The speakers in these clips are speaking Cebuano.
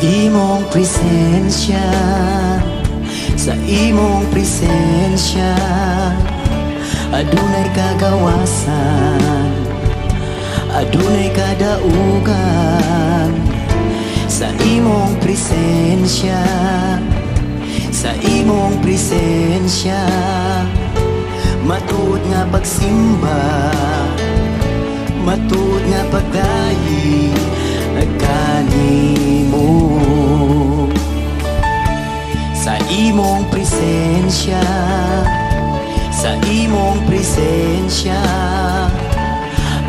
Imong presensya, sa imong presensya, adunay kagawasan, adunay kadaugan. Sa imong presensya, sa imong presensya, matuod nga pagsimba, matuod nga pagdayi kanimo. Sa imong presensya, sa imong presensya,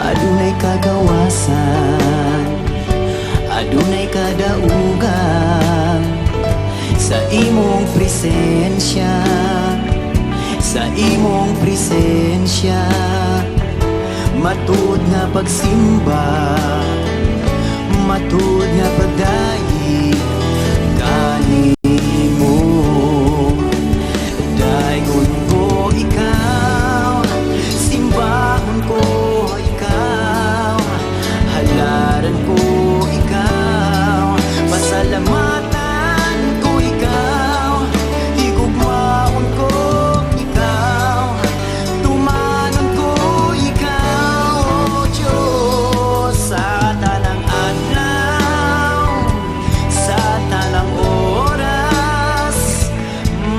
adunay kagawasan, adunay kadaugan. Sa imong presensya, sa imong presensya, matuod nga pagsimba, matuod nga pagdayi kanimo. Daygon ko ikaw, simbahon ko ikaw, halaran ko ikaw, pasalamatan ko ikaw, higugmaon ko ikaw, tumanon ko ikaw, O Diyos, sa tanang adlaw, sa tanang oras,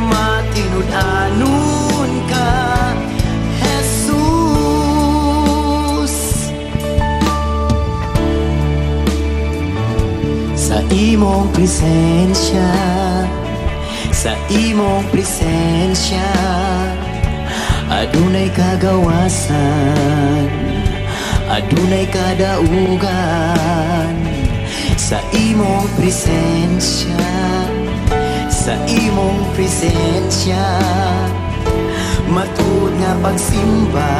matinud-anon ka, Jesus. Sa imong presensya, sa imong presensya, adunay kagawasan, adunay kadaugan. Sa imong presensya, sa imong presensya, matuod nga pagsimba,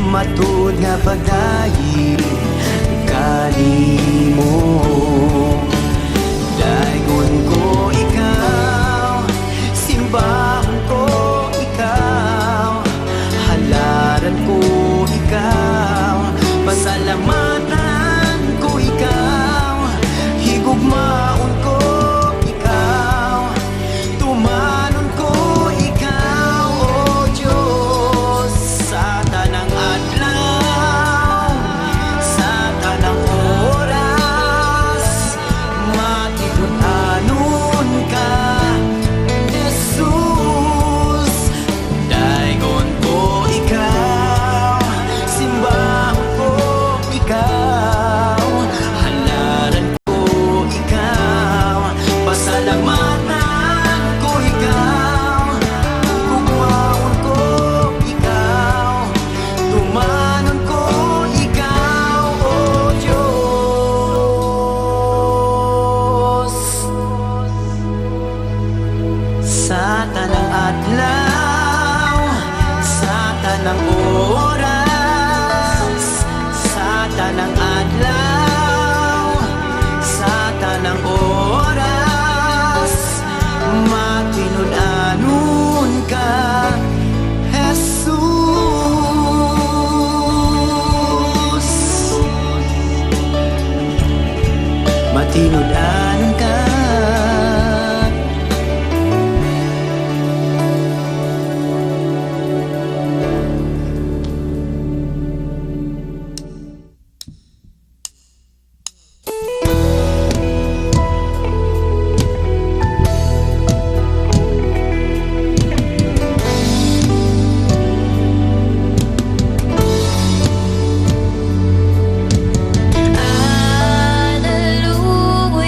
matuod nga pagdayi kanimo. Daygon ko ikaw, simbahon ko ikaw, halaran ko ikaw, pasalamatan ko ikaw, higugmaon ko ikaw, tumanon ko ikaw, O Diyos, sa tanang adlaw, sa tanang oras, matinud-anon ka, Jesus. Daygon ko ikaw, simbahon ko ikaw, halaran ko ikaw, pasalamatan ko ikaw, higugmaon ko ikaw, tumanon ko ikaw, O Diyos. Sa tanang adlaw, sa tanang oras, sa tanang adlaw, sa tanang oras, matinud-anon ka, Jesus. Matinud-anon ka. Alleluia.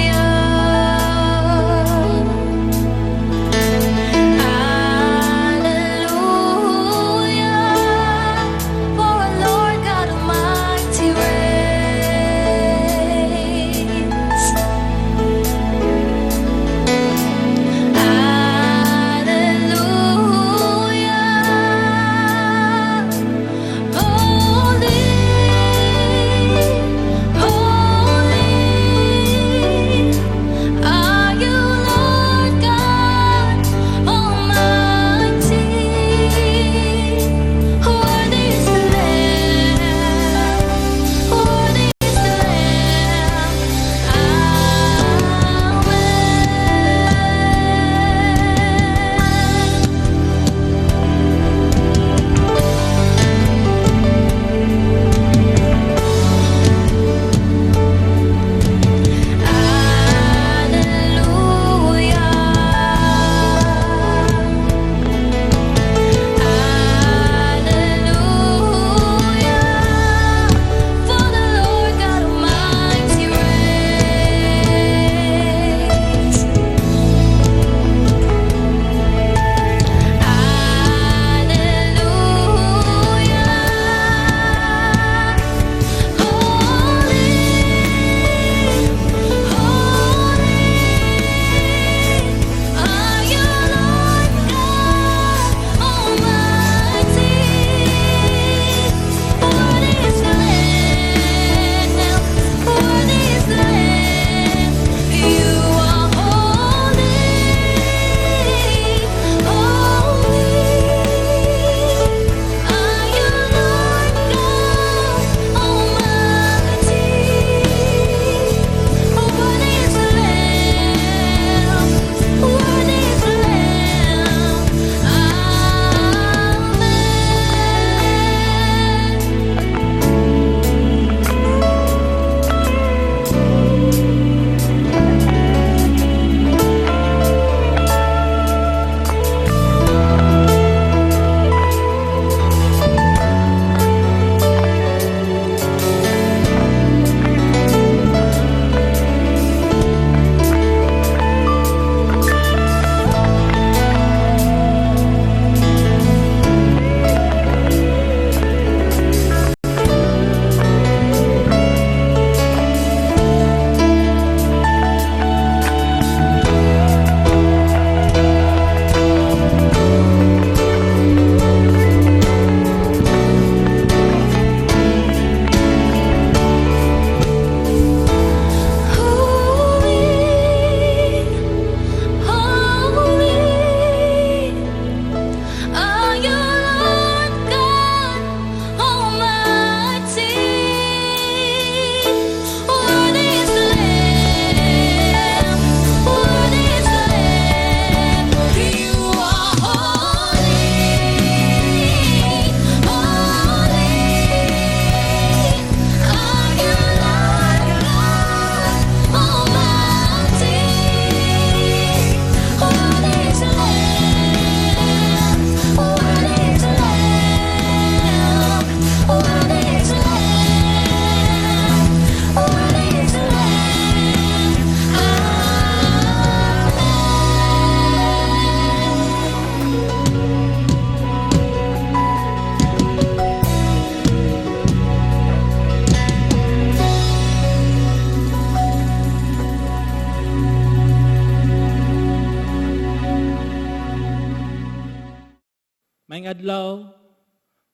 Maayong adlaw,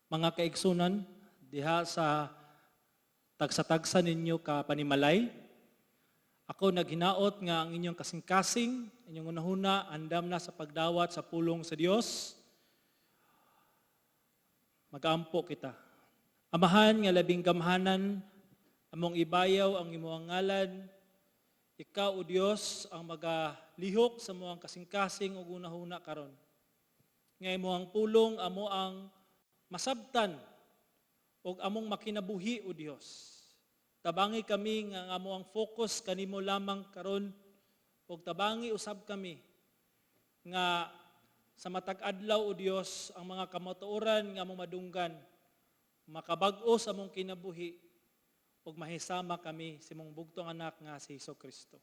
mga kaigsunan, diha sa tagsa-tagsa ninyo ka panimalay. Ako naghinaot nga ang inyong kasing-kasing, inyong hunahuna, andam na sa pagdawat sa pulong sa Dios. Magaampo kita. Amahan nga labing gamhanan, among ibayaw ang imong ngalan. Ikaw, O Dios, ang magalihok sa among kasing-kasing ug hunahuna karon. Nga imong pulong amo ang masabtan ug among makinabuhi, O Dios. Tabangi kami nga ang amo ang focus kanimo lamang karon ug tabangi usab kami nga sa matag adlaw, O Dios, ang mga kamatuoran nga among madunggan makabag-o sa among kinabuhi ug mahisama kami sa imong bugtong anak nga si Hesus Kristo.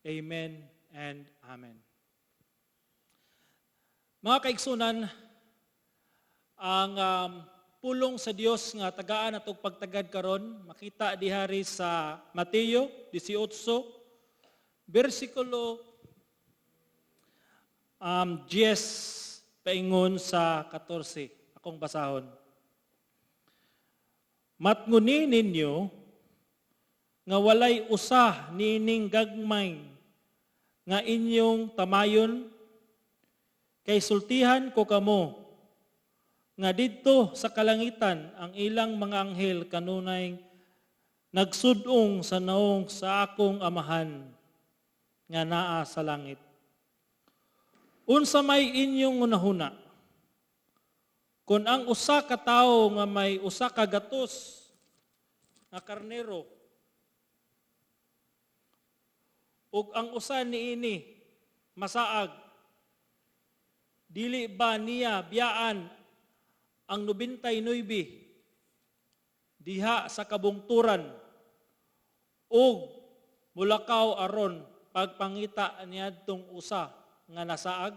Amen and amen. Mga kaigsunan, ang pulong sa Dios nga tagaan atong pagtagad karon makita dihari sa Mateo 18 bersikulo 10 paingon sa 14. Akong basahon. "Matnguni ninyo nga walay usa niining gagmay nga inyong tamayon, kay sultihan ko kamo nga didto sa kalangitan ang ilang mga anghel kanunay nagsud-ong sa naong sa akong Amahan nga naa sa langit. Unsa may inyong hunahuna? Kung ang usa ka tawo nga may 100 nga karnero ug ang usa niini masaag, dili ba niya biyaan ang 99 diha sa kabungturan ug mulakaw aron pagpangita niadtong usa nga nasaag?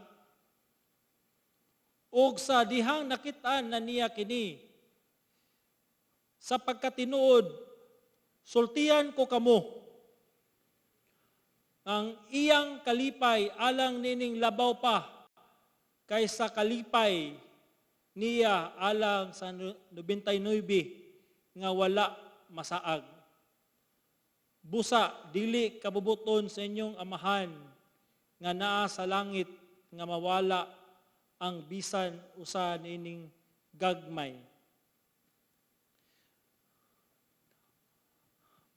Ug sa dihang nakit-an na niya kini, sa pagkatinuod, sultihan ko kamo, ang iyang kalipay alang nining labaw pa kaysa kalipay niya alang sa 99 nga wala masaag. Busa dili kabubuton sa inyong Amahan nga naa sa langit nga mawala ang bisan usa niining gagmay."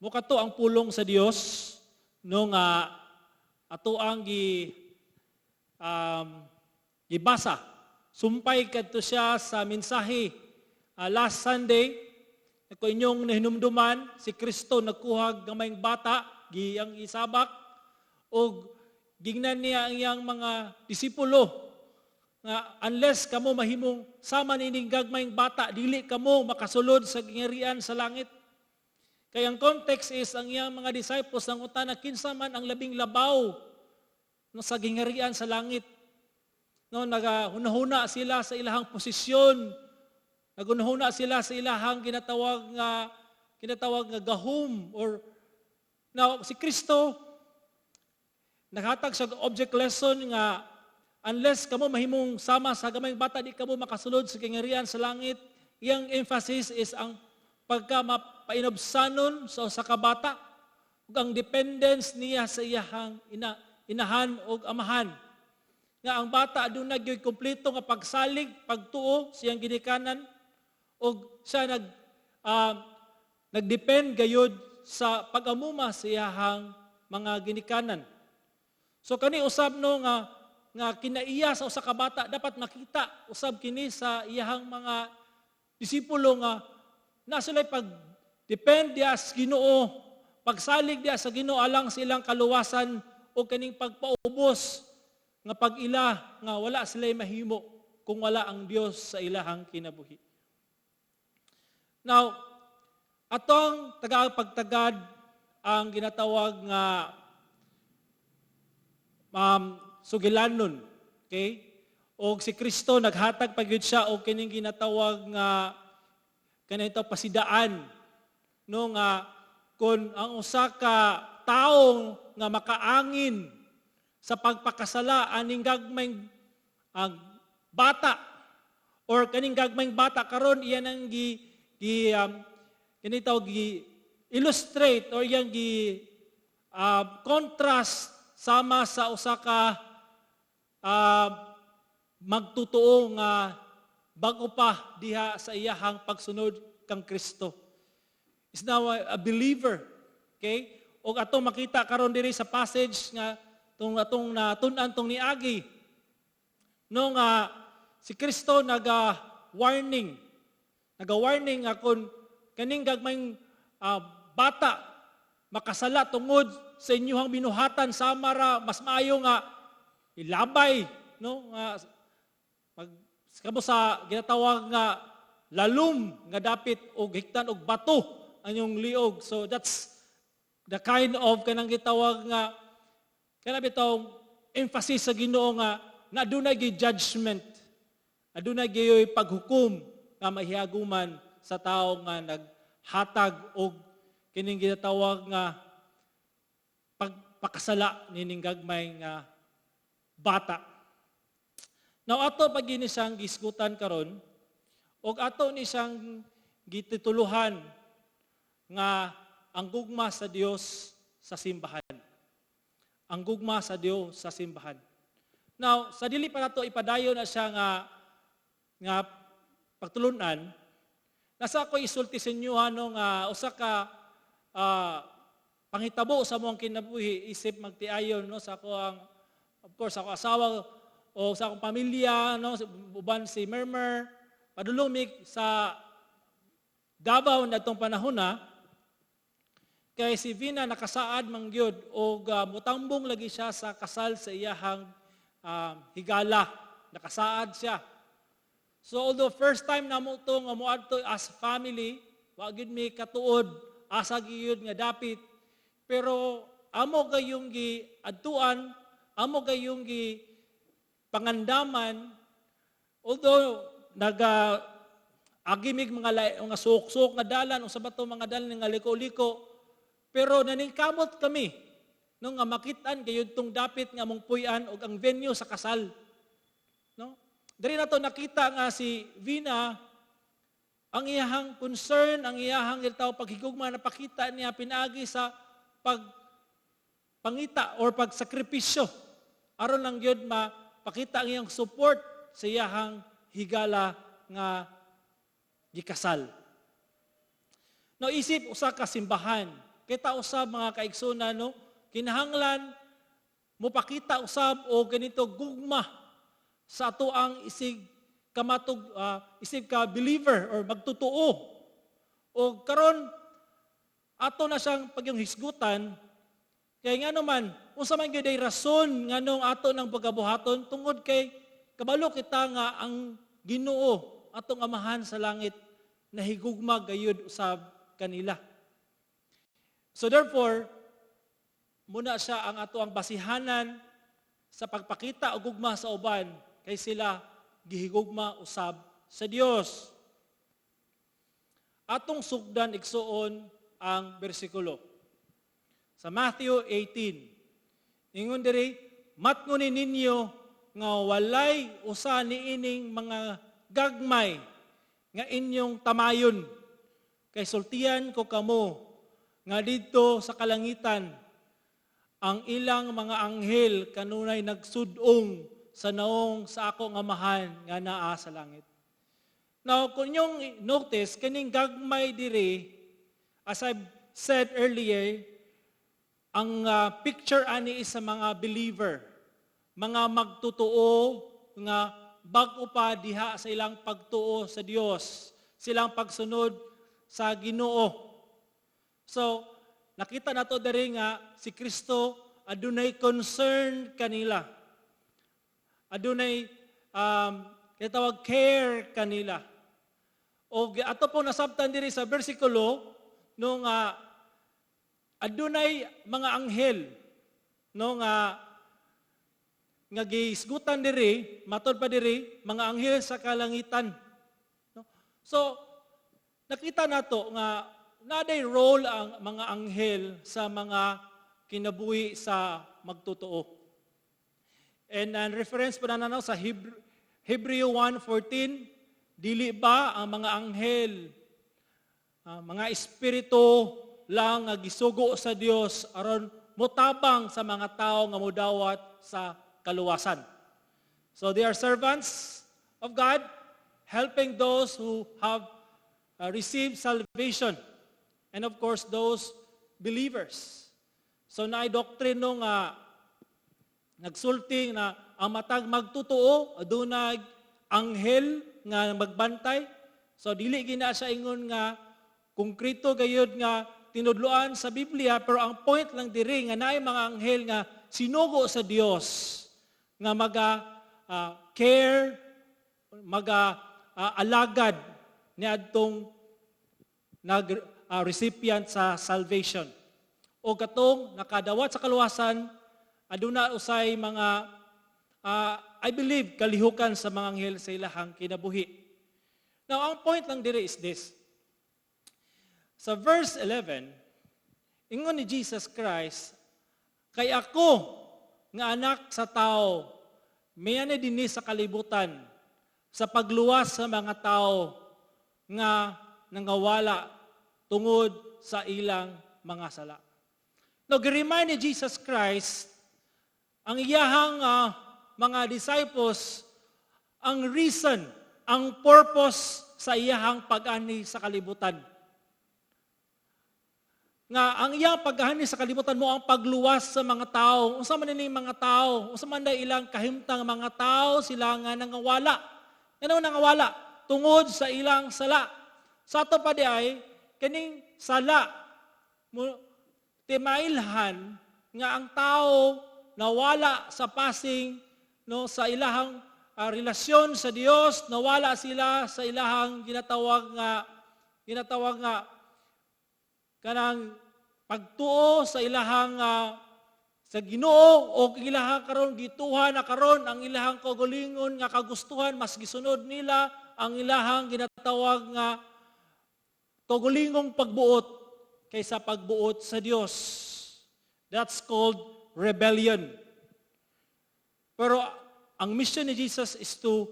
Mukato ang pulong sa Dios no nga ato ang gibasa. Sumpay kadto siya sa mensahe last Sunday. Kung inyong nahinumduman, si Kristo nagkuha gamayng bata, giyang isabak, og gingnan niya ang iyang mga disipulo nga unless kamo mahimong sama nining gagmayng bata, dili kamo makasulod sa gingharian sa langit. Kaya ang context is ang iyang mga disciples ang utana kinsa man ang labing labaw sa gingharian sa langit. No, nagahunahuna sila sa ilahang posisyon. Naghunahuna sila sa ilahang ginatawag nga gahum or now si Kristo naghatag sa object lesson nga unless kamo mahimong sama sa gamayng bata, di kamo makasulod sa gingharian sa langit. Iyang emphasis is ang pagka mapainobsanon sa usa ka bata ug ang dependence niya sa iyahang inahan og amahan. Nga ang bata aduna gyud kompleto nga pagsalig, pagtuo siyang ginikanan og siya nagdepend gayud sa pag-amuma sa iyahang mga ginikanan. So kani usab no nga kinaiya sa usa ka bata dapat makita usab kini sa iyahang mga disipulo nga na sila'y pag-depend diya sa Ginoo, pagsalig diya sa Ginoo alang sa ilang kaluwasan o kaning pagpaubos nga pag-ila nga wala sila'y mahimo kung wala ang Dios sa ilahang kinabuhi. Now, atong tagapagtagad ang ginatawag nga sugilanon, okay? Og si Kristo naghatag pa gyud siya og kining ginatawag nga kanito pasidaan no nga kon ang usa ka tawo nga makaangin sa pagpakasala aning gagmayng ang bata or kaning gagmayng bata karon, iyan ang gi, gi kini tawag gi illustrate or iyang gi contrast sama sa usa ka magtotoo nga bag-o pa diha sa iyahang pagsunod kang Kristo. Is now a believer. Okay? Og atong makita karon diri sa passage nga tong atong natun-an tong niagi, no, nga si Kristo naga warning. Naga-warning nga kung kaning gagmayng bata makasala tungod sa inyuhang binuhatan, sama ra mas maayo nga ilabay, no, nga mag kamo sa ginatawag nga lalum nga dapit og hiktan og bato ang inyong liog. So that's the kind of kanang gitawag nga kana bitaw emphasis sa Ginoo nga na adunay gi judgment, adunay giyoy paghukom nga mahihaguman sa tawo nga naghatag og kining ginatawag nga pagpakasala nining gagmay nga bata. Now, ato pag ini siyang gisgutan karon og ato ni siyang gitituluhan nga ang gugma sa Dios sa simbahan. Ang gugma sa Dios sa simbahan. Now, sa dili pa nato ipadayon na siya nga nga pagtulunan, nasa ako isulti sa inyo ano nga usa ka panghitabo sa among kinabuhi isip magtiayon, no, sa ako ang, of course, ako asawa o sa akong pamilya, no, uban si Mermer, padulong sa Davao natong panahon na kay si Vina nakasaad man gyud og mutambong lagi siya sa kasal sa iyahang higala. Nakasaad siya. So although first time namo to nga moadto as family, wa gyud mi katuod asa gyud nga dapit. Pero amo gayong gi adtuan, amo gayong gi pangandaman, although naga agimig mga suok-suok nga dalan unsa ba to mga dalan nga liko-liko, pero naningkamot kami no nga makit-an gayud tong dapit nga among puy-an og ang venue sa kasal, no. Diri nato nakita nga si Vina, ang iyahang concern, ang iyahang itaw paghigugma, napakita niya pinaagi sa pag pangita or pagsakripisyo aron lang gyud mapakita ang iyang support sa iyahang higala nga gikasal. No, isip usa ka simbahan, kita usab, mga kaigsunan, no, kinahanglan mopakita usab o ganito gugma sa ato ang isig kamatug isig ka believer or magtotoo. O karon ato na siyang pagyong hisgutan kay nga naman unsa man gyud ay rason nganong ato ng pagabuhaton, tungod kay kabalo kita nga ang Ginoo, atong Amahan sa langit, nahigugma gayud usab kanila. So therefore, muna siya ang ato ang basihanan sa pagpakita og gugma sa uban kay sila gihigugma usab sa Dios. Atong sugdan, igsuon, ang bersikulo. Sa Matthew 18, ingon diri, "Matngoni ninyo nga walay usa niining mga gagmay nga inyong tamayon. Kay sultian ko kamo nga didto sa kalangitan ang ilang mga anghel kanunay nagsudong sa naong sa akong Amahan nga naa sa langit." Now, kung inyong notice, kining gagmay diri, as I've said earlier, ang picture ani is sa mga believer, mga magtotoo nga bag-o pa diha sa ilang pagtuo sa Dios, silang pagsunod sa Ginoo. So, nakita nato diri nga si Kristo adunay concern kanila. Adunay tawag care kanila. O ato po nasabtan diri sa bersikulo no nga adunay mga anghel, no, nga nga giisgutan diri, matod pa diri, mga anghel sa kalangitan. No? So nakita nato nga naday role ang mga anghel sa mga kinabuhi sa magtotoo. And ang reference pa na sa Hebrew, Hebreo 1:14, dili ba ang mga anghel, mga espiritu lang nga gisugo sa Dios aron motabang sa mga tao nga modawat sa kaluwasan? So they are servants of God, helping those who have received salvation and, of course, those believers. So naay doctrine no nga nagsulti na ang matag magtotoo adunay anghel nga magbantay. So dili gina siya ingon nga konkreto gayud nga tinudloan sa Biblia, pero ang point lang diri nga naay mga anghel nga sinugo sa Dios nga maga care, maga alagad niadtong nag recipient sa salvation o katong nakadawat sa kaluwasan. Aduna usay mga I believe, kalihukan sa mga anghel sa ilahang kinabuhi. Now, ang point lang diri is this. Sa verse 11, ingon ni Jesus Christ, "Kay ako nga Anak sa Tao, mianhi dinhi sa kalibutan sa pagluwas sa mga tao nga nangawala tungod sa ilang mga sala." Now, gi-remind ni Jesus Christ ang iyahang mga disciples ang reason, ang purpose sa iyahang pag-anhi sa kalibutan. Nga ang iyang pag-anhi sa kalibutan mao ang pagluwas sa mga tao. Unsa man ini mga tao? Unsa man day ilang kahimtang? Mga tao sila nga nangawala. Ngano nangawala? Tungod sa ilang sala. Sa ato pa diay, kaning sala mo timailhan nga ang tao nawala sa pasing, no, sa ilahang relasyon sa Dios, nawala sila sa ilahang ginatawag nga kanang pagtuo sa ilahang sa Ginoo o ilahang karon gituha na karon ang ilahang kaugalingon nga kagustuhan. Mas gisunod nila ang ilahang ginatawag nga kaugalingong pagbuot kaysa pagbuot sa Dios. That's called rebellion. Pero ang mission ni Jesus is to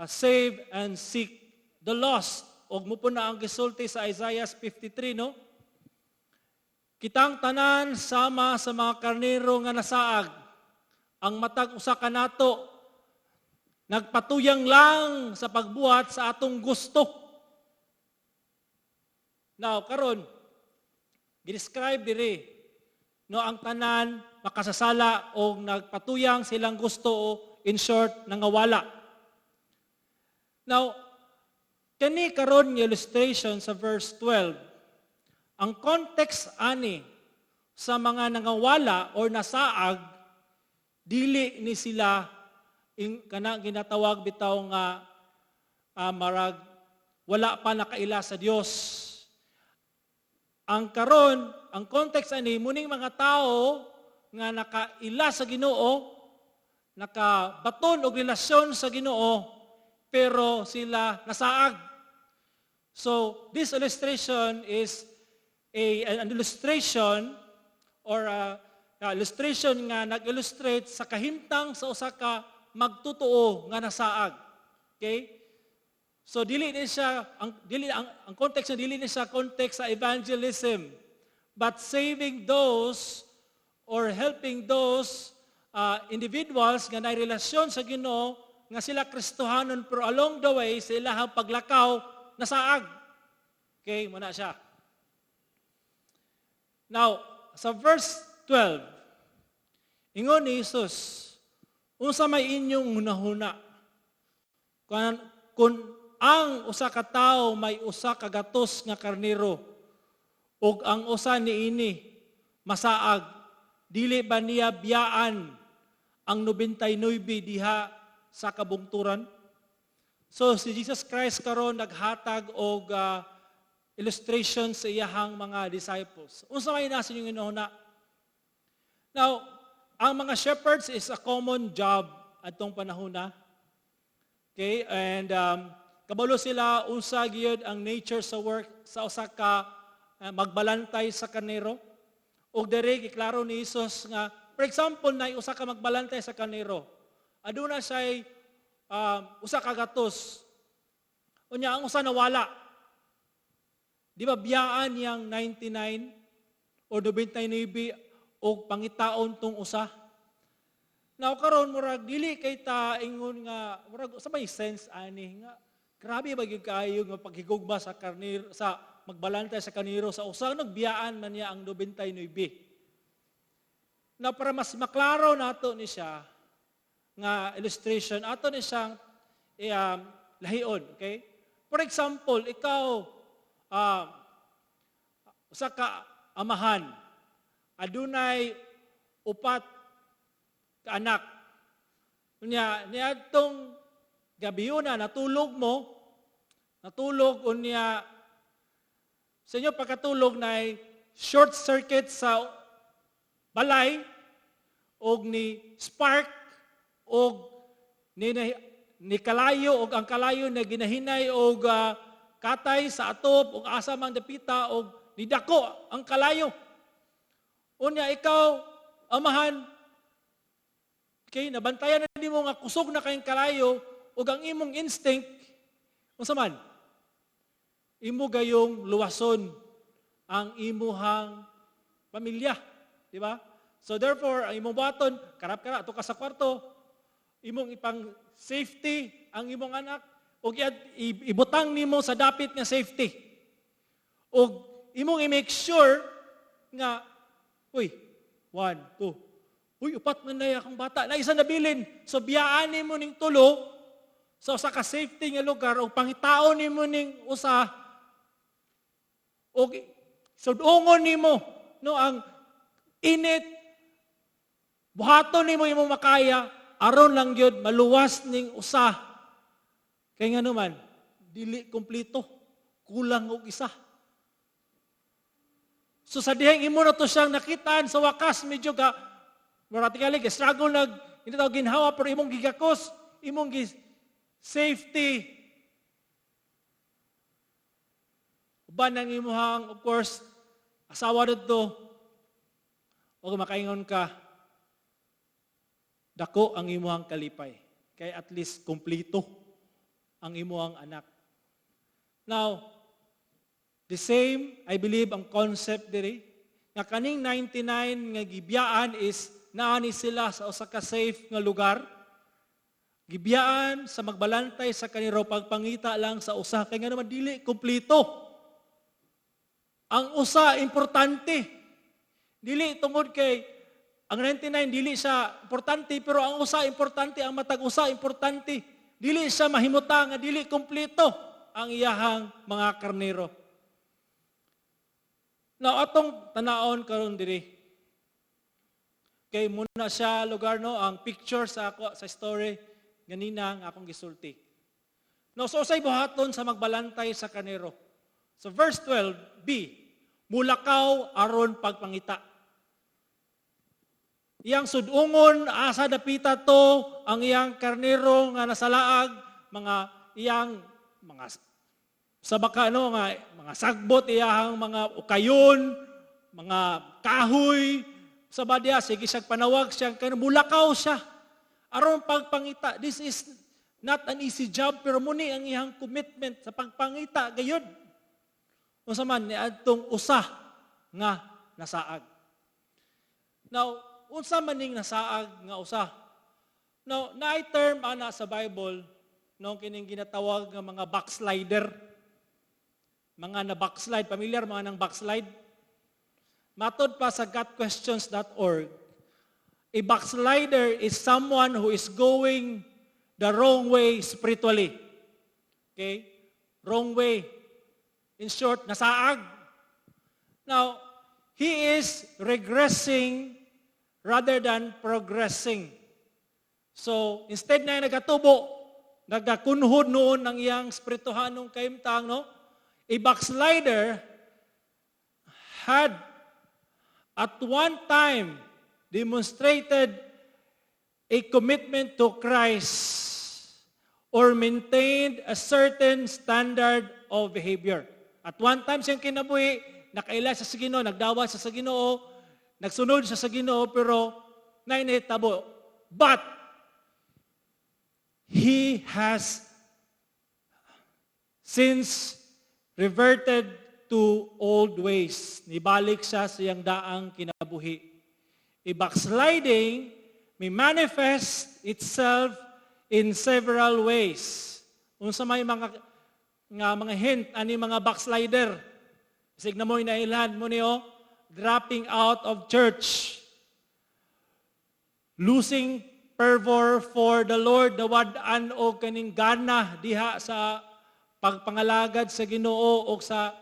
save and seek the lost. Og mao po na ang gisulti sa Isaiah 53, no? "Kitang tanan sama sa mga karnero nga nasaag. Ang matag usa kanato nagpatuyang lang sa pagbuhat sa atong gusto." Now, karon, gi-describe diri, no, ang tanan makasasala o nagpatuyang silang gusto o, in short, nangawala. Now, kani karon nga illustration sa verse 12, ang context ani sa mga nangawala or nasaag, dili ni sila in, kana ginatawag bitaw nga marag wala pa nakaila sa Dios. Ang karon, ang context ani muning mga tao nga nakaila sa Ginoo, nakabaton og relasyon sa Ginoo, pero sila nasaag. So, this illustration is an illustration or a illustration nga nag-illustrate sa kahimtang sa usa ka magtotoo nga nasaag. Okay? So dili ni siya ang dili ang context na dili ni siya context sa evangelism, but saving those or helping those individuals nga nay relasyon sa Ginoo, nga sila Kristohanon, pero along the way sa ilahang paglakaw nasaag. Okay, mao na siya. Now, sa verse 12, ingon ni Jesus, "Unsa may inyong hunahuna? Kung ang usa ka tawo may 100 nga karnero ug ang usa niini masaag, dili ba niya biyaan ang 99 diha sa kabungturan?" So si Jesus Christ karon naghatag og illustration sa iyahang mga disciples. Unsa may nasa inyong hunahuna? Now, ang mga shepherds is a common job atong panahon na. Okay, and kabalo sila unsa gyud ang nature sa work sa usa ka magbalantay sa karnero. Ug diri giklaro ni Jesus nga, for example, na usa ka magbalantay sa karnero. Aduna siya usa ka gatos. Unya ang usa nawala. Di ba biyaan niyang 99 o 99 og pangitaon tong usa? Now karon, murag dili kay ta ingon nga murag sa may sense ani nga grabe ba gyud kaayo nga paghigugma sa karnero, sa magbalantay sa karnero sa usa, nagbiyaan man niya ang 99. Na para mas maklaro nato ni siya nga illustration, ato ni siyang lahion, okay? For example, ikaw, usa ka amahan, adunay upat ka anak. Unya niadtong gabiuna natulog mo, natulog, unya sa inyo pagkatulog na short circuit sa balay og ni spark og ni kalayo, og ang kalayo na ginahinay og katay sa atop og asa mang dapita og nidako ang kalayo. Unya ikaw, amahan, kay nabantayan na nimo nga kusog na kayong kalayo, ug ang imong instinct, unsa man? Imo gayong luwason ang imuhang pamilya, di ba? So therefore, ang imong buhaton, karap-kara, ato ka sa kwarto, imong ipang safety ang imong anak, ug ibutang nimo sa dapit nga safety. Ug imong i-make sure nga, uy, one, two, uy, upat man na akong bata, na isa nabilin. So biyaan nimo ning tulo sa usa ka safety nga lugar ug pangitaon nimo ning usa ug sudungon nimo, no, ang init, buhaton nimo imong makaya aron lang gyud maluwas ning usa, kay ngano man dili kompleto, kulang og isa. So sa dihang imo na to siyang nakitaan, sa wakas medyo ka practically struggle, nag hindi tawag ginhawa, pero imong gigakos, imong gi safety uban ang imuhang, of course, asawa didto, o makaingon ka, dako ang imuhang kalipay kay at least kompleto ang imuhang anak. Now, the same, I believe, ang concept diri nga kaning 99 nga gibiyaan is naani sila sa usa ka safe nga lugar, gibiyaan sa magbalantay sa karnero, pagpangita lang sa usa, kay nga naman dili kompleto. Ang usa importante. Dili tungod kay ang 99 dili siya importante, pero ang usa importante, ang matag usa importante. Dili siya mahimuta nga dili kompleto ang iyahang mga karnero. Now, atong tanaon karon diri. Kay muna siya lugar, no, ang picture sa ako sa story ganina nga akong gisulti. No, so usay buhaton sa magbalantay sa karnero? So verse 12b, mulakaw aron pagpangita. Iyang sudungon asa dapita to ang iyang karnero nga nasalaag, mga iyang mga sa baka, no, nga mga sagbot, iyahang mga ukayon, mga kahoy sa badya, sige siya panawag siya kay mulakaw siya aron pagpangita. This is not an easy job, pero muni ang iyang commitment sa pagpangita gayud, unsa man niadtong usa nga nasaag. Now, unsa man ning nasaag nga usa? Now, naay term ana sa Bible, no, kining ginatawag nga mga backslider. Mga na backslide, familiar mga nang backslide? Matod pa sa gotquestions.org, a backslider is someone who is going the wrong way spiritually. Okay? Wrong way. In short, nasaag. Now, he is regressing rather than progressing. So, instead na nagatubo, nagakunhod noon ng iyang spirituhanong kahimtang, no? A backslider had at one time demonstrated a commitment to Christ or maintained a certain standard of behavior. At one time siyang kinabuhi, nakaila siya sa Ginoo, nagdawat siya sa Ginoo, nagsunod siya sa Ginoo, pero nainitabo. But He has since reverted to old ways. Nibalik siya sa iyang daang kinabuhi. A backsliding may manifest itself in several ways. Unsa may mga nga mga hint ani mga backslider? Bisag na mo'y nailhan mo niyo, dropping out of church, losing fervor for the Lord, nawad-an og kaning gana diha sa pagpangalagad sa Ginoo o sa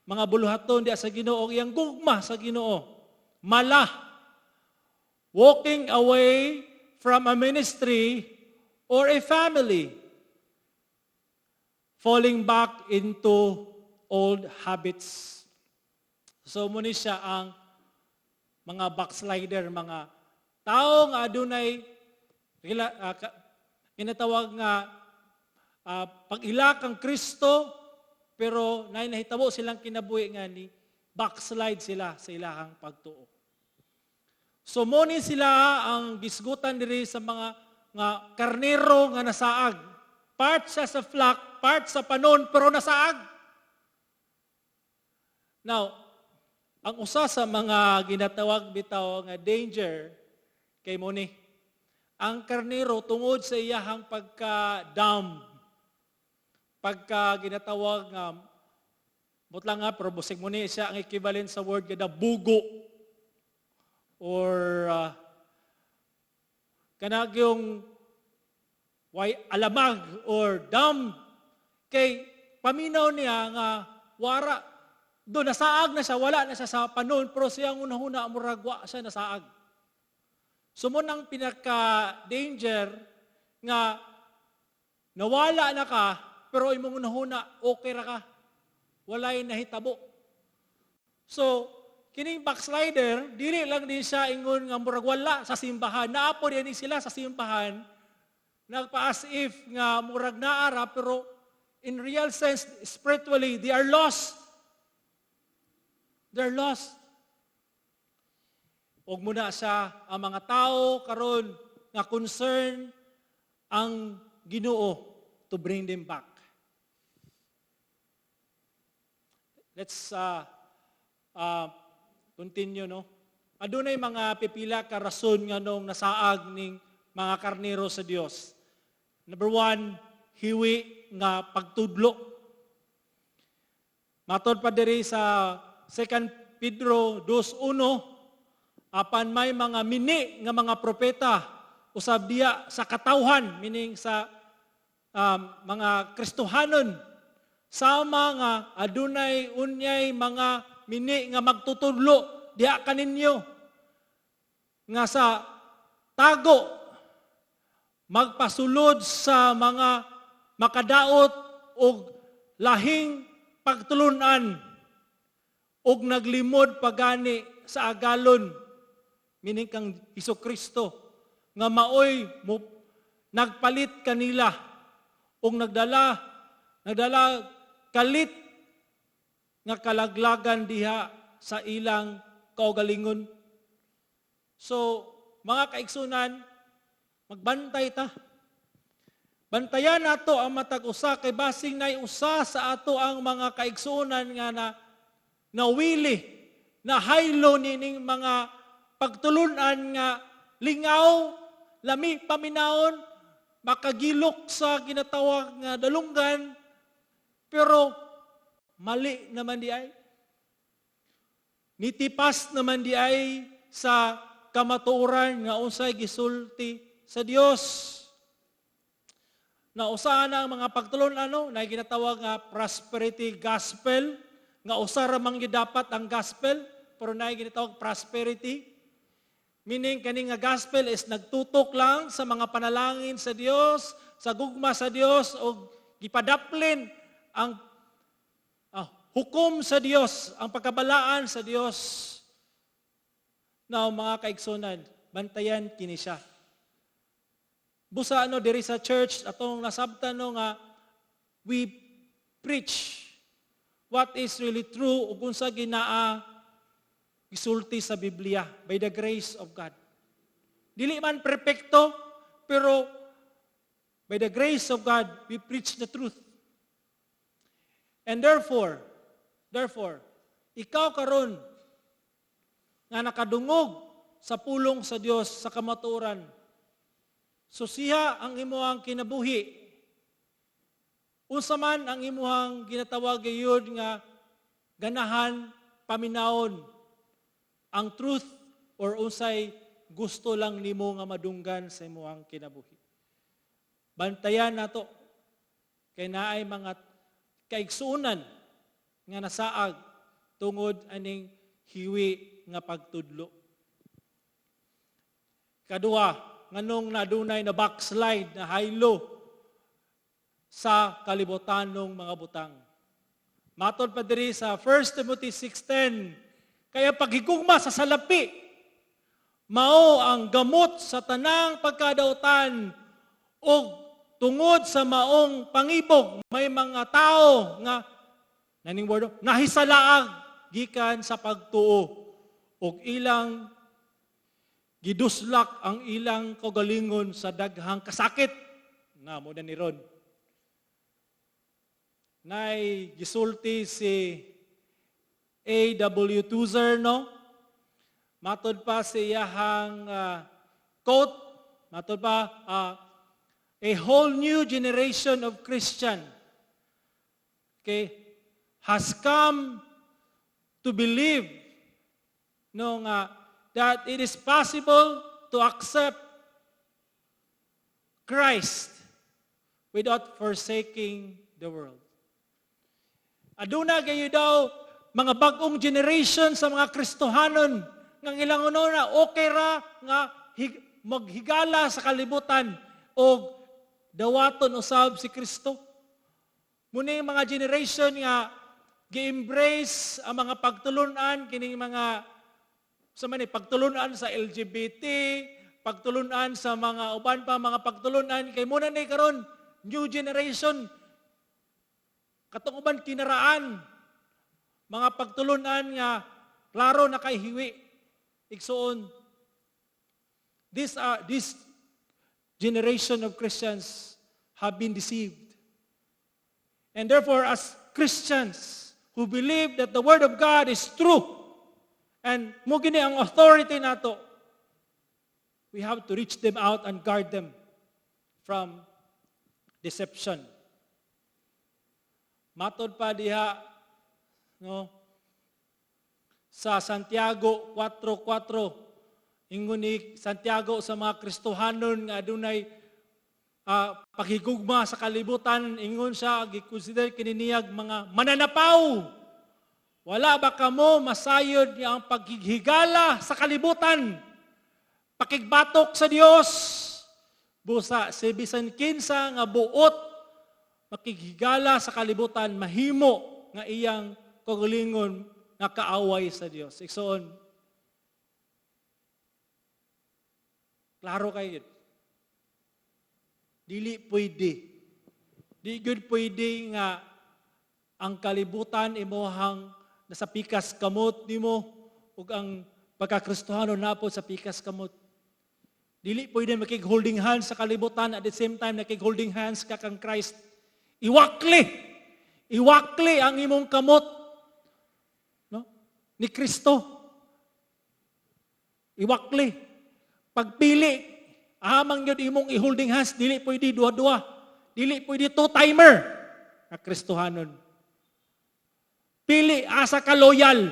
mga buluhaton diha sa Ginoo, iyang gugma sa Ginoo. Mala, walking away from a ministry or a family, falling back into old habits. So mao ni siya ang mga backslider, mga tao nga adunay ginatawag nga pag-ila kang Kristo, pero nay nahitabo silang kinabuhi nga ni backslide sila sa ilahang pagtuo. So mao ni sila ang gisgutan diri sa mga nga karnero nga nasaag. Part siya sa flock, part sa panon, pero nasaag. Now, ang usa sa mga ginatawag bitaw nga danger kay mao ni ang karnero, tungod sa iyahang pagka-dumb, pagka ginatawag nga mutla nga, pero busig mao ni siya ang equivalent sa word kada bugo or kanang yung way alamag or dumb, kay paminaw niya nga wara do nasaag na siya, wala na siya sa panon, pero siyang unahuna murag wa siya nasaag. So mao nang pinaka danger nga nawala na ka, pero imong unahuna okay ra ka, walay nahitabo. So kining backslider, dili lang din siya ingon nga murag wala sa simbahan. Naa po din sila sa simbahan, nagpa as if nga murag naara, pero in real sense, spiritually, they are lost. They're lost. Ug mao na siya ang mga tao karon nga concern ang Ginoo to bring them back. Let's continue, no? Adunay mga pipila ka rason nganong nasaag ning mga karnero sa Dios. Number one, hiwi nga pagtudlo. Matod pa diri sa 2 Pedro 2:1, apan may mga mini nga mga propeta usab diya sa katawhan, meaning sa mga Kristohanon, sama nga adunay unyay mga mini nga magtutudlo diha kaninyo nga sa tago magpasulod sa mga makadaot og lahing pagtulunan og naglimod pagani sa agalon, meaning kang Hesus Kristo, nga maoy mo nagpalit kanila og nagdala kalit nga kalaglagan diha sa ilang kaugalingon. So, mga kaigsunan, magbantay ta. Bantayan nato ang matag usa kay basing nay usa sa ato ang mga kaigsunan nga na nawili, na haylo nining mga pagtulunan nga lingaw, lami paminawon, makagilok sa ginatawag nga dalunggan, pero mali naman di ay. Nitipas naman di ay sa kamatuoran nga unsay gisulti sa Dios. Na usa na ang mga pagtulon ano, na ginatawag nga prosperity gospel, nga usa ra man gyud dapat ang gospel, pero na ginatawag prosperity. Meaning kani nga gospel is nagtutok lang sa mga panalangin sa Dios, sa gugma sa Dios, og gipadaplin ang hukom sa Dios, ang pagkabalaan sa Dios. Now, mga kaigsunan, bantayan kini siya. Busa ano diri sa church atong nasabtan no nga we preach what is really true ug unsa ginaa gisulti sa Biblia by the grace of God. Dili man perpekto, pero By the grace of God, we preach the truth. And therefore, ikaw karon nga nakadungog sa pulong sa Dios sa kamatuoran, susiha ang imuhang kinabuhi. Unsa man ang imuhang ginatawag gayud nga ganahan paminawon, ang truth or unsay gusto lang nimo nga madunggan sa imuhang kinabuhi. Bantayan nato kay naay mga kaigsuonan nga nasaag tungod aning hiwi nga pagtudlo. Kaduha, nganong nadunay na backslide, na haylo sa kalibutanong mga butang? Matod pa diri sa 1 Timothy 6:10, kaya paghigugma sa salapi, mao ang gamot sa tanang pagkadautan, ug tungod sa maong pangibog, may mga tao nga naning word, nahisalaag gikan sa pagtuo ug ilang giduslak ang ilang kaugalingon sa daghang kasakit na mo na ni ron. Nay gisulti si A.W. Tozer, no? Matod pa sa iyahang quote, matod pa, "A whole new generation of Christian, okay, has come to believe, no, nga that it is possible to accept Christ without forsaking the world." Aduna gayo daw mga bagong generation sa mga Kristohanon nga ilang una okay ra nga maghigala sa kalibutan o dawaton usab si Kristo. Muni mga generation nga gi-embrace ang mga pagtulunan kining mga sa man pagtulunan sa LGBT, pagtulunan sa mga uban pa mga pagtulunan, kay muna ni karon new generation, katong uban kinaraan mga pagtulunan nga klaro na kay hiwi. Igsuon, this generation of Christians have been deceived. And therefore, as Christians who believe that the Word of God is true, and mo gini ang authority nato, we have to reach them out and guard them from deception. Matod pa diha, no, sa Santiago 4:4, ingon ni Santiago sa mga Kristohanon nga adunay paghigugma sa kalibutan, ingon siya, gikonsider kini niyag mga mananapaw. "Wala ba kamo masayod nga ang paghigala sa kalibutan pakigbatok sa Dios? Busa si bisan kinsa nga buot makighigala sa kalibutan, mahimo nga iyang kaugalingon nga kaaway sa Dios." Igsoon, klaro kayo. Dili pwede. Di gud pwede nga ang kalibutan imuhang nasa pikas kamot nimo ug ang pagkakristohano napod sa pikas kamot. Dili pwede makig holding hands sa kalibutan, at the same time nakig holding hands ka kang Christ. Iwakli. Iwakli ang imong kamot, no? Ni Kristo. Iwakli. Pagpili, amang yun imong i-holding hands, dili pwede duha-duha. Dili pwede two-timer na Kristohanon. Pili asa ka loyal,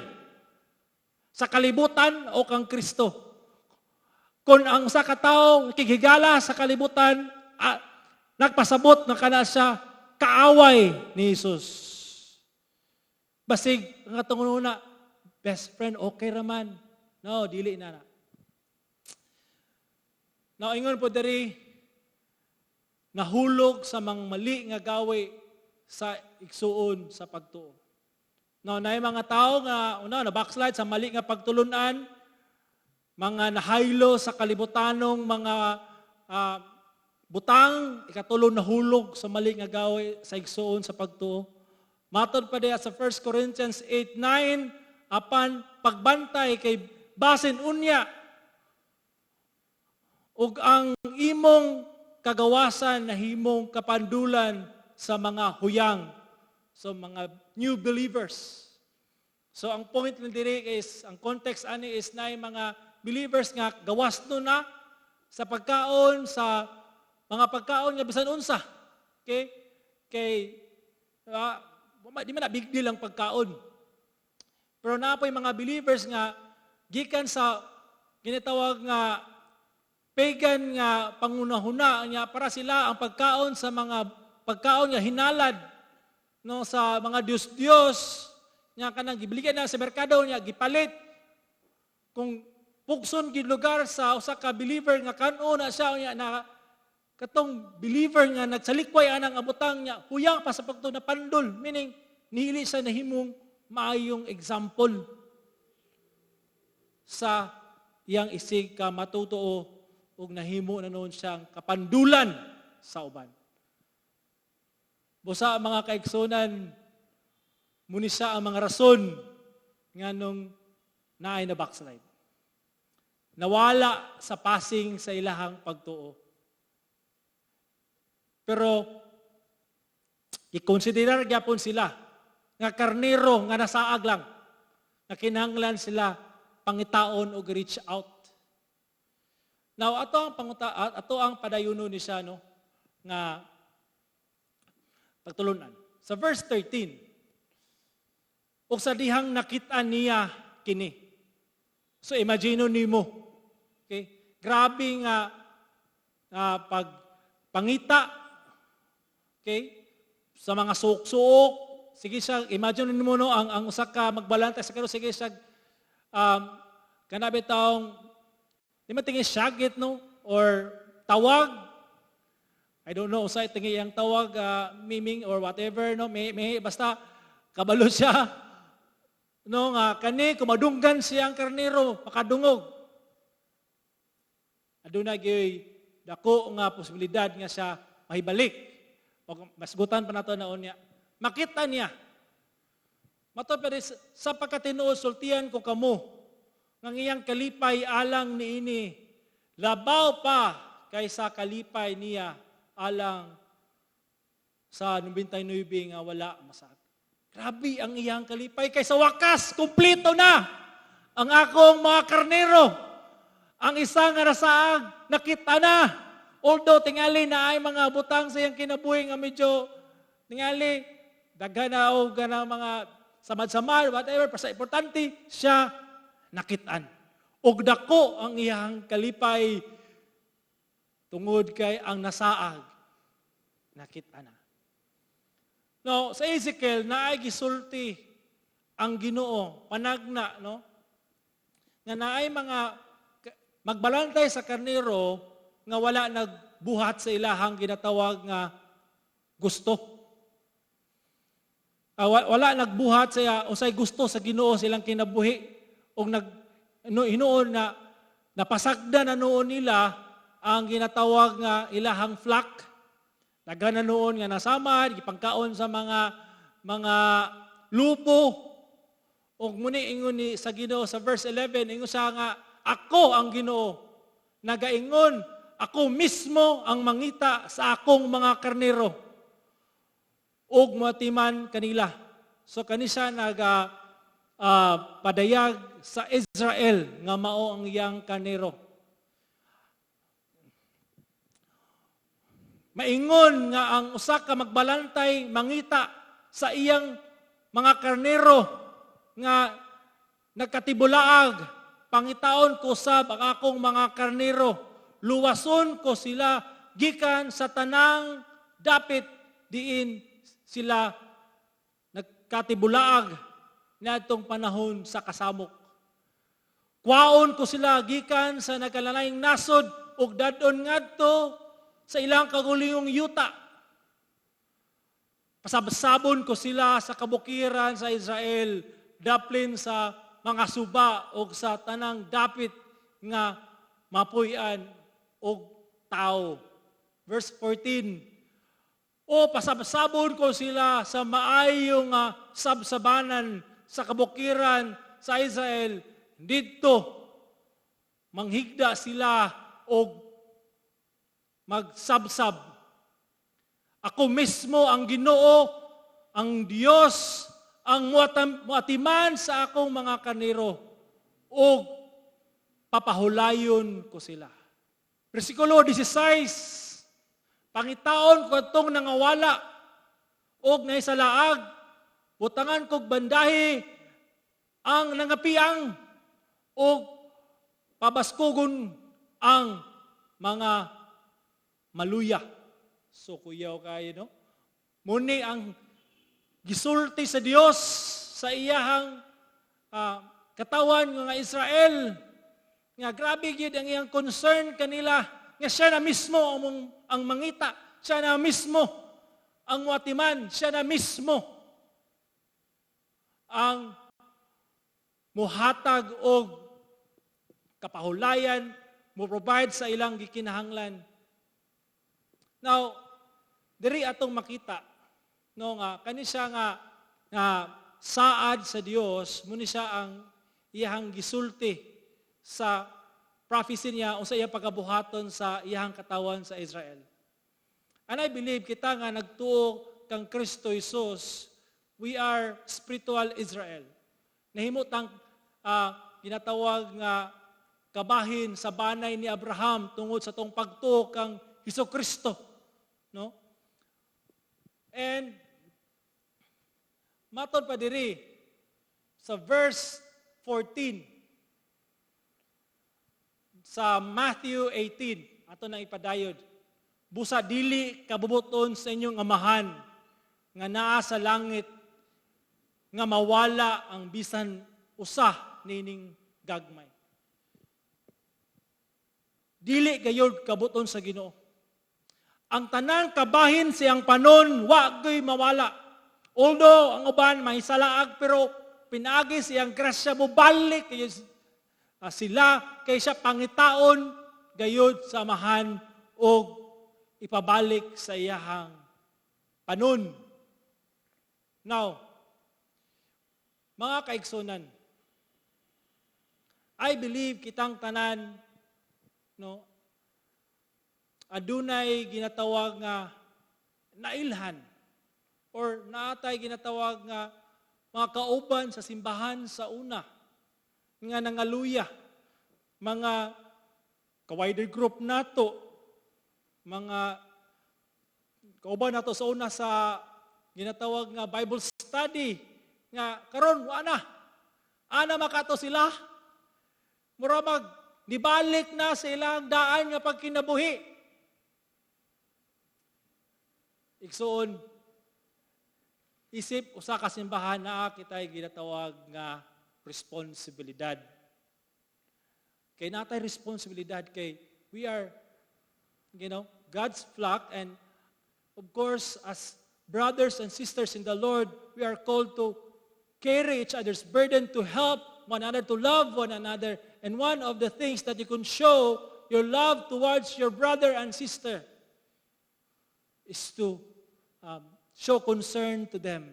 sa kalibutan o kang Kristo. Kung ang sa katao kighigala sa kalibutan, nagpasabot na kana siya kaaway ni Jesus. Basig ang atong una, best friend, okay raman. No, dili na na. Now, ingon po diri, nahulog sa mga mali nga gawi sa igsuon sa pagtuo. Now, naay mga tao nga una na backslide sa mali nga pagtulunan, mga nahaylo sa kalibutanong mga butang, ikatulo, nahulog sa mali nga gawi sa igsuon sa pagtuo. Matod pa diya sa 1 Corinthians 8:9, apan pagbantay kay basin unya ug ang imong kagawasan nahimong kapandulan sa mga huyang, so mga new believers. So ang point ng diri is, ang context ani is na mga believers nga gawas no na sa pagkaon, sa mga pagkaon nga bisan unsa. Okay? Kay di man na big deal ang pagkaon. Pero naa poy mga believers nga gikan sa ginatawag nga pagan nga pangunahuna niya, para sila ang pagkaon sa mga pagkaon nga hinalad, no, sa mga Diyos-Diyos nga kanang gibiligan na sa merkado niya gipalit. Kung pugson gid lugar sa usa ka believer nga kan-o na siya niya na katong believer nga nagsalikway anang abutang niya, huyang pa sa pagtuo, na pandol, meaning nili siya nahimong maayong example sa iyang isig ka matutuo ug nahimo na noon siyang kapandulan sa uban. Busa, mga kaigsunan, muni siya ang mga rason nganong naay na backslide. Nawala sa passing sa ilahang pagtuo. Pero i-consider gyapon sila nga karnero nga nasaag lang, nga kinahanglan sila pangitaon og reach out. Now, ato ang padayuno ni siya, no, nga pagtulunan. Sa verse 13, ug sa dihang nakit-an niya kini. So imagine nimo. Okay? Grabe nga pag pangita, okay? Sa mga suok-suok, sige siya, imagine nimo, no, ang usa ka magbalantay sa karnero, sige siya kana bitawng di man tingi syagit, no, or tawag. I don't know unsay tingi iyang tawag, miming or whatever, no, may basta kabalo siya, no, nga kani kumadunggan siyang karnero, makadungog, aduna gyud dako nga posibilidad nga siya mahibalik. O masgutan pa nato na unya. Makita niya. Mato pero sa pagkatinuod sultian ko kamo nga iyang kalipay alang niini labaw pa kaysa kalipay niya alang sa 99 nga wala masaag. Grabe ang iyang kalipay kay sa wakas kumpleto na ang akong mga karnero. Ang isa nga nasaag, nakita na. Although tingali na ay mga butang sa iyang kinabuhi nga medyo tingali daghan na og na mga samad-samad, whatever, basta importante siya nakitaan. Og dako ang iyang kalipay tungod kay ang nasaag nakita na. No, sa Ezekiel naay gisulti ang Ginoo panagna, no, nga naay mga magbalantay sa karnero nga wala nagbuhat sa ilahang ginatawag nga gusto. Wala nagbuhat sa usay gusto sa Ginoo silang kinabuhi og nag no, hinuon na napasagda na noon nila ang ginatawag nga ilahang flock. Daghan na noon nga nasamad, gipangkaon sa mga lubo. Og muni ingon ni sa Ginoo sa verse 11, ingon siya nga ako ang Ginoo. Nagaingon, ako mismo ang mangita sa akong mga karnero ug matiman kanila. So kani siya naga padayag sa Israel nga mao ang iyang karnero. Maingon nga ang usa ka magbalantay mangita sa iyang mga karnero nga nagkatibulaag, pangitaon ko sab ang akong mga karnero, luwason ko sila gikan sa tanang dapit diin sila nagkatibulaag niadtong panahon sa kasamok. Kwaon ko sila gikan sa nagkalalaing nasod ug dadon ngadto sa ilang kagulingong yuta. Pasabsabon ko sila sa kabukiran sa Israel, daplin sa mga suba o sa tanang dapit nga mapuy-an og tao. Verse 14, o pasabsabon ko sila sa maayong sabsabanan sa kabukiran sa Israel, didto manghigda sila og Magsabsab. Ako mismo ang Ginoo, ang Dios, ang muatiman sa akong mga karnero ug papahulayon ko sila. Versikulo 16, "Pangitaon ko atong nangawala og nahisalaag, butangan kog bandahi ang nangapiang ug pabaskugon ang mga maluya." So kuyaw kayo, no? Muni ang gisulti sa Dios sa iyahang katawan nga Israel, nga grabe gid ang iyang concern kanila, nga siya na mismo ang mangita, siya na mismo ang muatiman, siya na mismo ang muhatag og kapahulayan, mo provide sa ilang gikinahanglan. Now, diri atong makita, no, nga kani siya nga saad sa Dios, muni siya ang iyahang gisulti sa prophecy niya o sa iyang pagabuhaton sa iyahang katawan sa Israel. And I believe kita nga nagtuo kang Kristo Jesus, we are spiritual Israel. Nahimo tang ginatawag nga kabahin sa banay ni Abraham tungod sa tong pagtuo kang Hesus Kristo, no? And matod pa diri sa verse 14 sa Matthew 18, ato nang ipadayon. "Busa dili kabubuton sa inyong Amahan nga naa sa langit nga mawala ang bisan usa nining gagmay." Dili gayod kabuton sa Ginoo. Ang tanan kabahin siyang panon, wa gyud mawala. Although ang uban mahisalaag, pero pinaagi siyang grasya, mobalik kayo sila kay siya pangitaon gayod sa Amahan og ipabalik sa iyahang panon. Now, mga kaigsunan, I believe kitang tanan, no, adunay ginatawag nga nailhan or naatay ginatawag nga mga kauban sa simbahan sa una nga nangaluya, mga ka-wider group nato, mga kauban nato sa una sa ginatawag nga Bible study, nga karon wa na ana makato sila, mura mag nibalik na sa ilang daan nga pagkinabuhi. Igsoon, isip usa ka simbahan, naa kitay ginatawag nga responsibilidad. Kay natay responsibilidad kay we are God's flock, and of course, as brothers and sisters in the Lord, we are called to carry each other's burden, to help one another, to love one another. And one of the things that you can show your love towards your brother and sister is to show concern to them.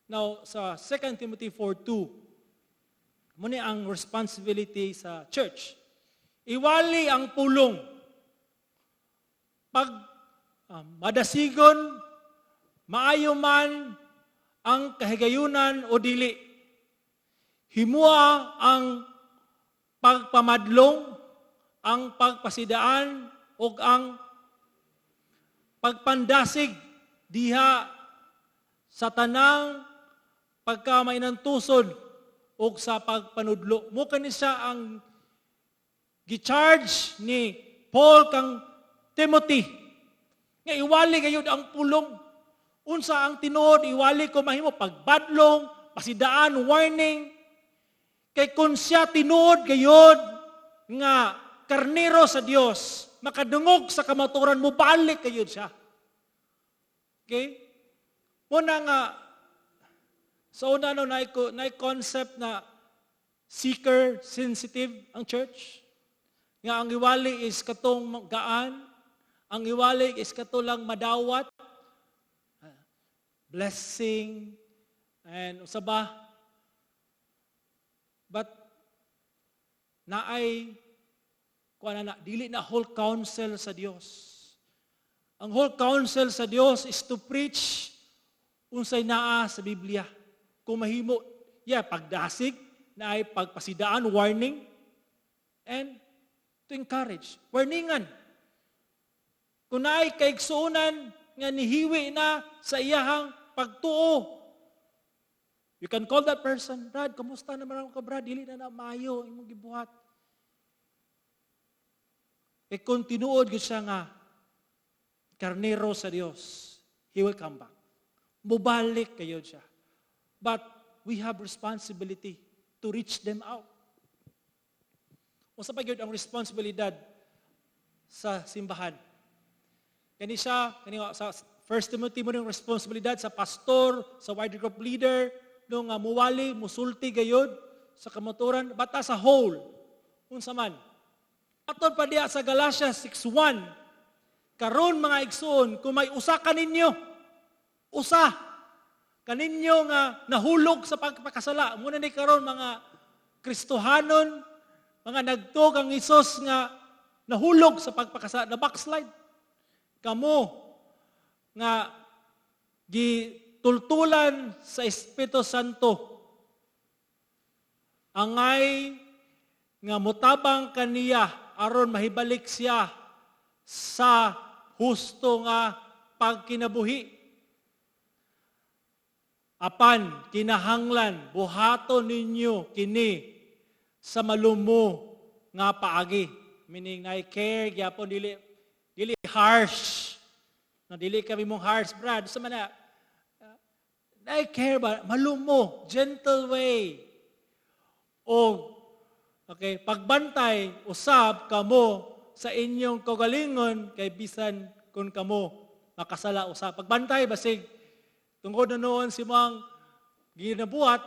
Now, sa 2 Timothy 4:2, muna ang responsibility sa church. "Iwali ang pulong. Pag madasigon, maayo man ang kahigayunan o dili. Himua ang pagpamadlong, ang pagpasidaan, ug ang pagpandasig diha sa tanang pagkamainantuson ug sa pagpanudlo." Mo kani siya ang gi-charge ni Paul kang Timothy nga iwali gayud ang pulong. Unsa ang tinuod, iwali ko mahimo pagbadlong, pasidaan, warning. Kay kung siya tinuod gayud nga karnero sa Dios, makadungog sa kamaturan, mobalik gayud siya. Okay? Muna nga sa una, no, na concept na seeker sensitive ang church. Nga ang iwali is katong gaan, ang iwali is kato lang madawat, blessing, and usa ba? But naay Kuan na, dili na whole counsel sa Dios. Ang whole counsel sa Dios is to preach unsay naa sa Biblia. Kung mahimo, yeah, pagdasig, na ay pagpasidaan, warning, and to encourage. Warningan. Kung naay kaigsuonan nga nihiwi na sa iyahang pagtuo, you can call that person, "Brad, kamusta naman ako ka, Brad? Dili na na maayo imong gibuhat." E kung tinuod gyud siya nga karnero sa Dios, he will come back. Mubalik kayo siya. But we have responsibility to reach them out. Unsa pa gyud ang responsibilidad sa simbahan? Kani siya, kani sa 1 Timothy mo yung responsibilidad sa pastor, sa wider group leader, no nga muwali, musulti gayod sa kamatuoran, bata sa whole. Unsa man? Aton pa diya sa Galatia 6:1. Karon, mga igsoon, kung may usa kaninyo, usa kaninyo nga nahulog sa pagpakasala, muna ni karon mga Kristohanon, mga nagtuo kang Hesus nga nahulog sa pagpakasala, na backslide. Kamo nga gitultulan sa Espiritu Santo, angay nga mutabang kaniya aron mahibalik siya sa husto nga pagkinabuhi. Apan kinahanglan buhaton ninyo kini sa malumo nga paagi. Meaning na care gyapon, dili dili harsh. No, dili kami mong harsh, Brad. Sa mana na care ba, malumo, gentle way. O okay, pagbantay usab kamo sa inyong kaugalingon kay bisan kung kamo makasala usab. Pagbantay, basig tungod na noon si mga ginabuhat,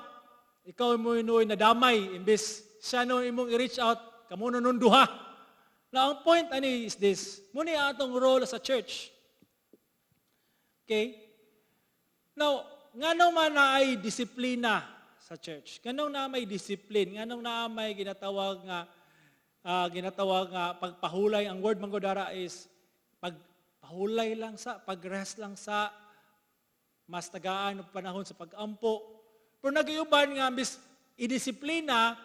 ikaw mo inuoy nadamay, imbes siya no imong i-reach out, kamo na nun duha. Now, ang point ani is this, muni atong role sa church. Okay? Now, ngano man na ay disiplina sa church? Nganong na may discipline? Nganong na may ginatawag nga pagpahulay? Ang word mangodara is pagpahulay lang sa, pagrest lang sa, mas tagaan og panahon sa pag-ampo. Pero nagayuban nga bis idisiplina,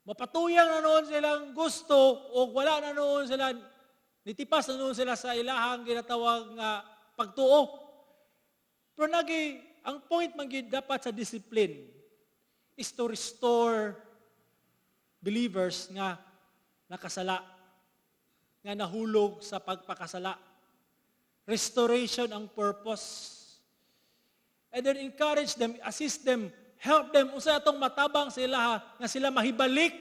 mapatuyang na noon silang gusto o wala na noon sila, nitipas na noon sila sa ilahang ginatawag nga pagtuo. Pero ang point man gyud dapat sa discipline is to restore believers nga nakasala, nga nahulog sa pagpakasala. Restoration ang purpose. And then encourage them, assist them, help them, unsa atong matabang sila nga sila mahibalik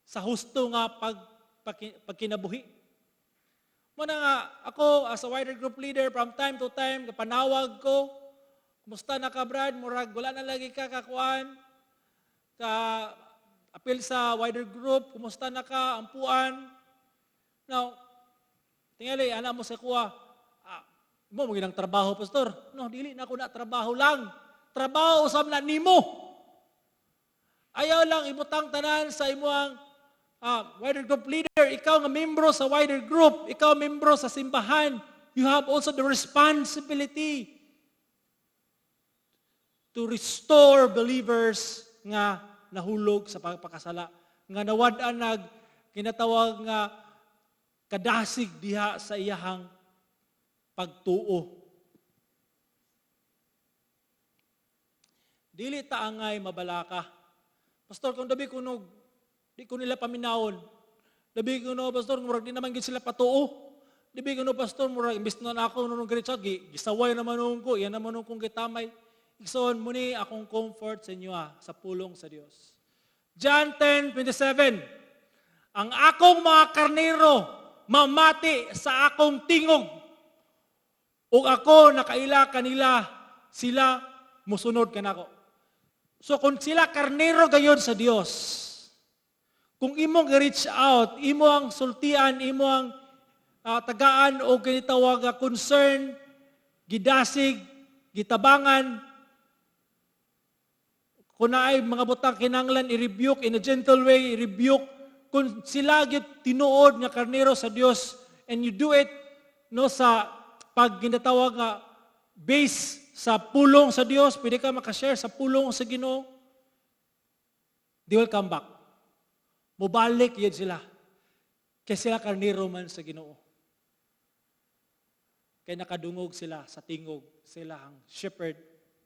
sa husto nga pagkinabuhi. Muna nga, ako as a wider group leader, from time to time, kapanawag ko, "Kumusta na ka, Brad? Murag, wala na lagi ka kakuan, ka apil sa wider group, kumusta na ka, ampuan?" Now, tingali, ana mo sa kuha, "Ah, mo mo ginang trabaho, Pastor." No, dili na ako na trabaho lang. Trabaho usab na nimo. Ayaw lang ibutang tanan sa imuang wider group leader, ikaw nga membro sa wider group, ikaw membro sa simbahan, you have also the responsibility to restore believers nga nahulog sa pagpakasala, nga nawad-an nag kinatawag nga kadasig diha sa iyahang pagtuo. Dili ta angay mabalaka. "Pastor, kung dabi kuno di ko nila paminawon. Dabi kuno, Pastor, murag di naman gid sila patuo. Dabi kuno, Pastor, murag imbis na ako nung reach out, gisaway naman noon ko, yan naman noon kong gitamay." Igsoon mo ni akong comfort sa inyo sa pulong sa Dios. John 10:27. Ang akong mga karnero mamati sa akong tingog. Ug ako nakaila kanila, sila musunod kanako. So kung sila karnero gayon sa Dios, kung imong i-reach out, imo ang sultian, imo ang tagaan o ginitawag nga concern, gidasig, gitabangan, kung naay mga butang kinanglan i-rebuke in a gentle way, i-rebuke, kung sila gyud tinuod nga karnero sa Dios and you do it, no, sa pag ginatawag nga base sa pulong sa Dios, pwede ka makashare sa pulong sa Ginoo, they will come back. Mubalik yun sila. Kay sila karnero man sa Ginoo. Kay nakadungog sila sa tingog sila ang shepherd,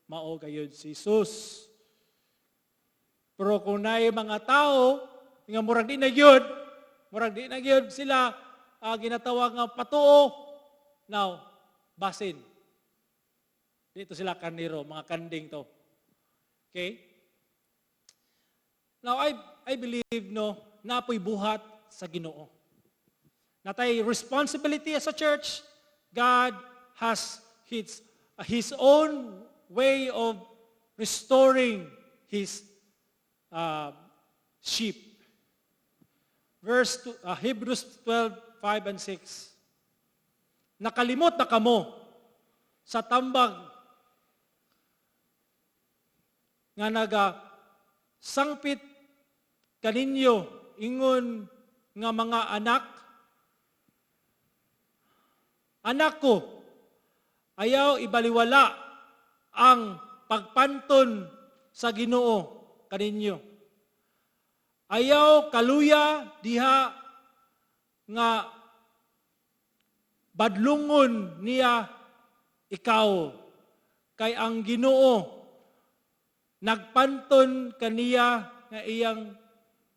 mao gayud si Jesus. Pero kung naay mga tao nga murag di na gyud sila ginatawag nga patuo, now, basin. Dito sila karnero, mga kanding to. Okay? Now, I believe, no, naa poy buhat sa Ginoo. Naa tay responsibility as a church. God has His own way of restoring His sheep. Hebrews 12, 5 and 6. Nakalimot na kamo sa tambag nga naga sangpit kaninyo ingon nga mga anak. Anak ko, ayaw ibaliwala ang pagpanton sa Ginoo kaninyo. Ayaw kaluya diha nga badlungon niya ikaw, kay ang Ginoo nagpanton kaniya nga iyang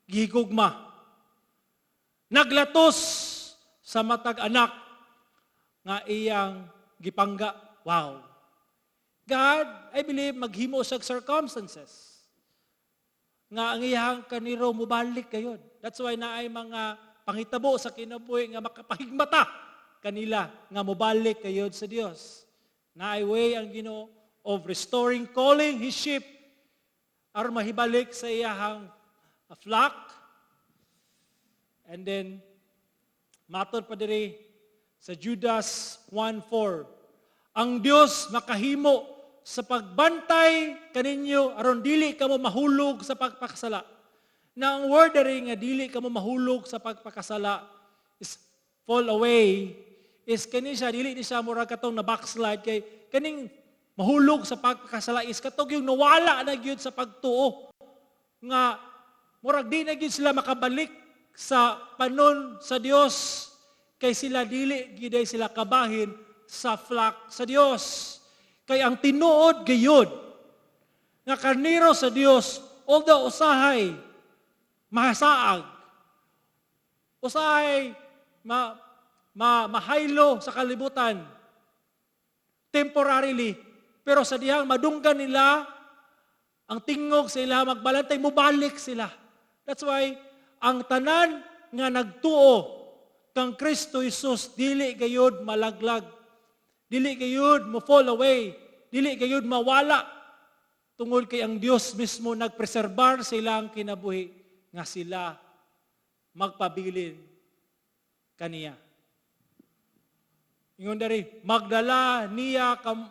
gihigugma. Naglatos sa matag anak nga iyang gipangga. Wow. God, I believe, maghimo sa circumstances nga ang iyang karnero mubalik gayod. That's why naay mga panghitabo sa kinabuhi nga makapahigmata kanila nga mubalik gayod sa Dios. Naay way ang Ginoo of restoring, calling His sheep aron mahibalik sa iyahang flock. And then, matod pa diri sa Judas 1:4, ang Dios makahimo sa pagbantay kaninyo aron dili kamo mahulog sa pagpakasala. Na ang word diri nga dili kamo mahulog sa pagpakasala is fall away, is kani siya, dili ni siya murag katong na backslide, kay kaning mahulog sa pagpakasala is katong yung nawala na gyud sa pagtuo nga murag di na gyud sila makabalik sa panon sa Dios, kay sila dili gyud sila kabahin sa flock sa Dios. Kay ang tinuod gayud nga karnero sa Dios, although usahay masaag, usahay ma, ma mahaylo sa kalibutan temporarily, pero sa dihang madunggan nila ang tingog sa ila magbalantay, mubalik sila. That's why ang tanan nga nagtuo kang Kristo Jesus dili gayud malaglag, dili gayud mo fall away, dili gayud mawala, tungod kay ang Dios mismo nagpreserbar sa ilang kinabuhi nga sila magpabilin kaniya. Ingon diri, magdala niya kam,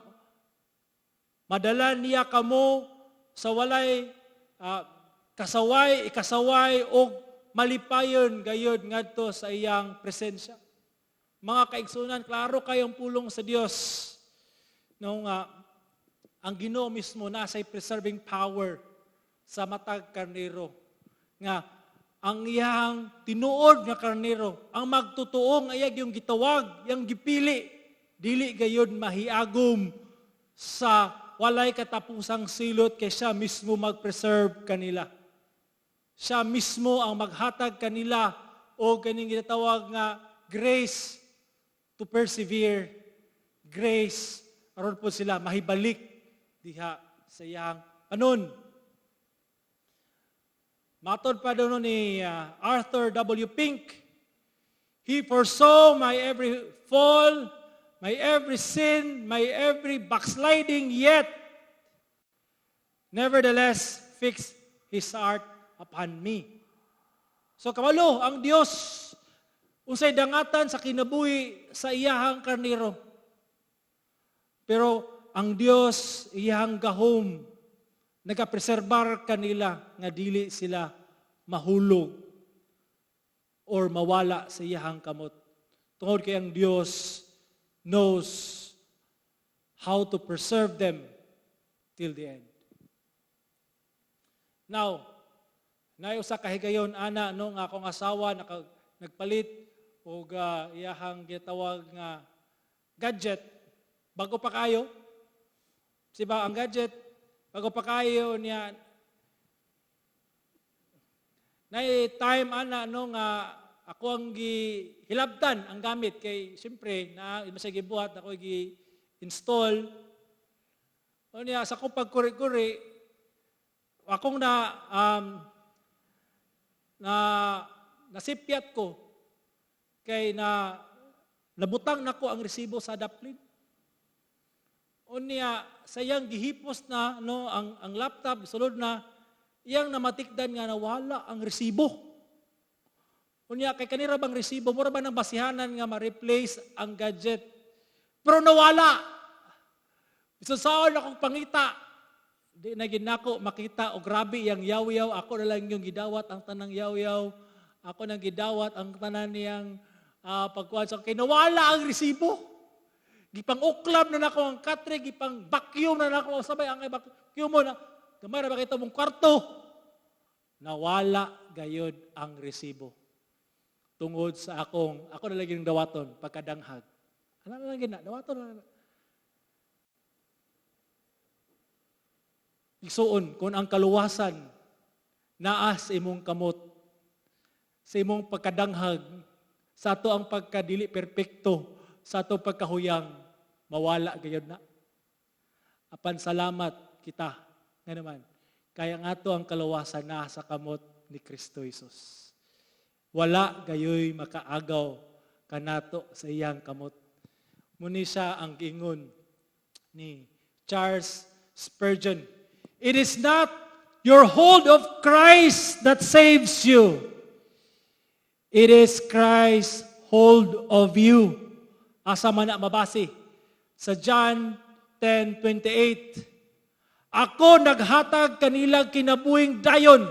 madala niya kamo sa walay kasaway, ikasaway og malipayon gayod ngadto sa iyang presensya. Mga kaigsunan, klaro kayong pulong sa Dios. No nga ang Ginoo mismo nasa preserving power sa matag karnero nga ang iyang tinuod nga karnero, ang magtotoo nga iyang yung gitawag, yang gipili, dili gayod mahiagom sa walay katapusang silot, kay siya mismo mag-preserve kanila. Siya mismo ang maghatag kanila o kaning ginatawag nga grace to persevere, grace aron po sila mahibalik diha sa iyang panon. Matod pa doon ni Arthur W. Pink, "He foresaw my every fall, my every sin, my every backsliding, yet nevertheless fixed His heart upon me." So kabalo ang Dios unsay dangatan sa kinabuhi sa iyahang karnero. Pero ang Dios, iyahang gahom nagapreserbar kanila nga dili sila mahulog. or mawala sa iyahang kamot. Tungod kay ang Dios knows how to preserve them till the end. Now, naay usa ka higayon ana, no, nga akong asawa nagpalit og iyahang gitawag nga gadget, bago pa kayo. Siba ang gadget, bago pa kayo niya. Naay time ana, no, nga ako ang gihilabtan ang gamit kay siyempre na masay gibuhat, ako gi install. O niya, sa akong pagkuri-kuri, akong na nasipyat ko kay na nabutang nako ang resibo sa daplin. Unya sayang gihipos na, no, ang laptop, sulod na, iyang namatikdan nga nawala ang resibo. Unya kay kanira bang resibo, mura ba ng basihanan nga ma-replace ang gadget. Pero nawala. Bisan saon akong pangita, di na ginako makita o grabe yang yaw-yaw. Ako na lang yung gidawat ang tanang yaw-yaw. Ako nang gidawat ang tanan niyang pagkuhan sa kay nawala ang resibo. Gipang uklam na nako ang katre, gipang vacuum na nako sabay ang vacuum mo na. Gamay ra ba kita mong kwarto? Nawala gayod ang resibo. Tungod sa akong, ako na lang yung dawaton pagkadanghag. Ano na lang gina, dawaton na lang. Igsuon, kung ang kaluwasan naa sa imong kamot, sa imong pagkadanghag, sa ato ang pagkadili perpekto, sa ato pagkahuyang, mawala gayod na. Apan salamat kita, nga naman, kaya nga ato ang kaluwasan naa sa kamot ni Kristo Jesus. Wala gayoy makaagaw kanato sa iyang kamot. Muni siya ang giingon ni Charles Spurgeon. "It is not your hold of Christ that saves you. It is Christ's hold of you." Asa man na mabase? Sa John 10:28. "Ako naghatag kanilang kinabuhing dayon."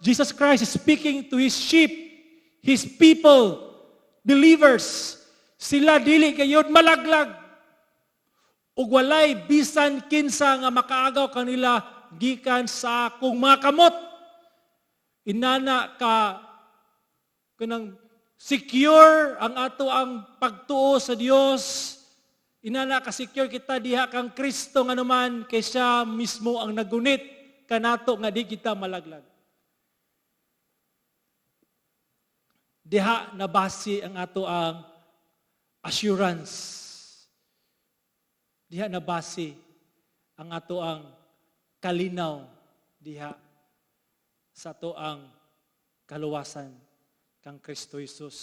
Jesus Christ is speaking to His sheep, His people, believers. "Sila dili gayod malaglag. Ug walay bisan kinsa nga makaagaw kanila gikan sa akong mga kamot." Inana ka kanang secure ang ato ang pagtuo sa Dios. Inana ka secure kita diha kang Kristo, nga naman kay siya mismo ang nagunit kanato nga di kita malaglag. Diha nabasi ang ato ang assurance. Diha nabasi ang ato ang kalinaw diha sa ato ang kaluwasan kang Kristo Jesus.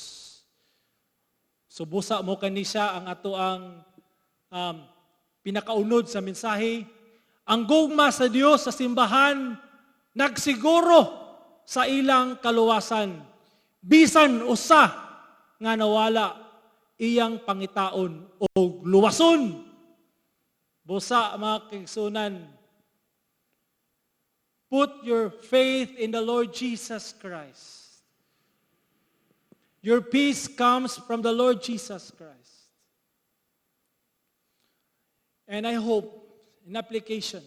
Subusa mo kanisa ang ato ang pinakaunod sa mensahe. Ang gugma sa Dios sa simbahan nagsiguro sa ilang kaluwasan. Bisan usa nga nawala, iyang pangitaon o luwason. Busa, mga kaigsuonan, put your faith in the Lord Jesus Christ. Your peace comes from the Lord Jesus Christ. And I hope, in application,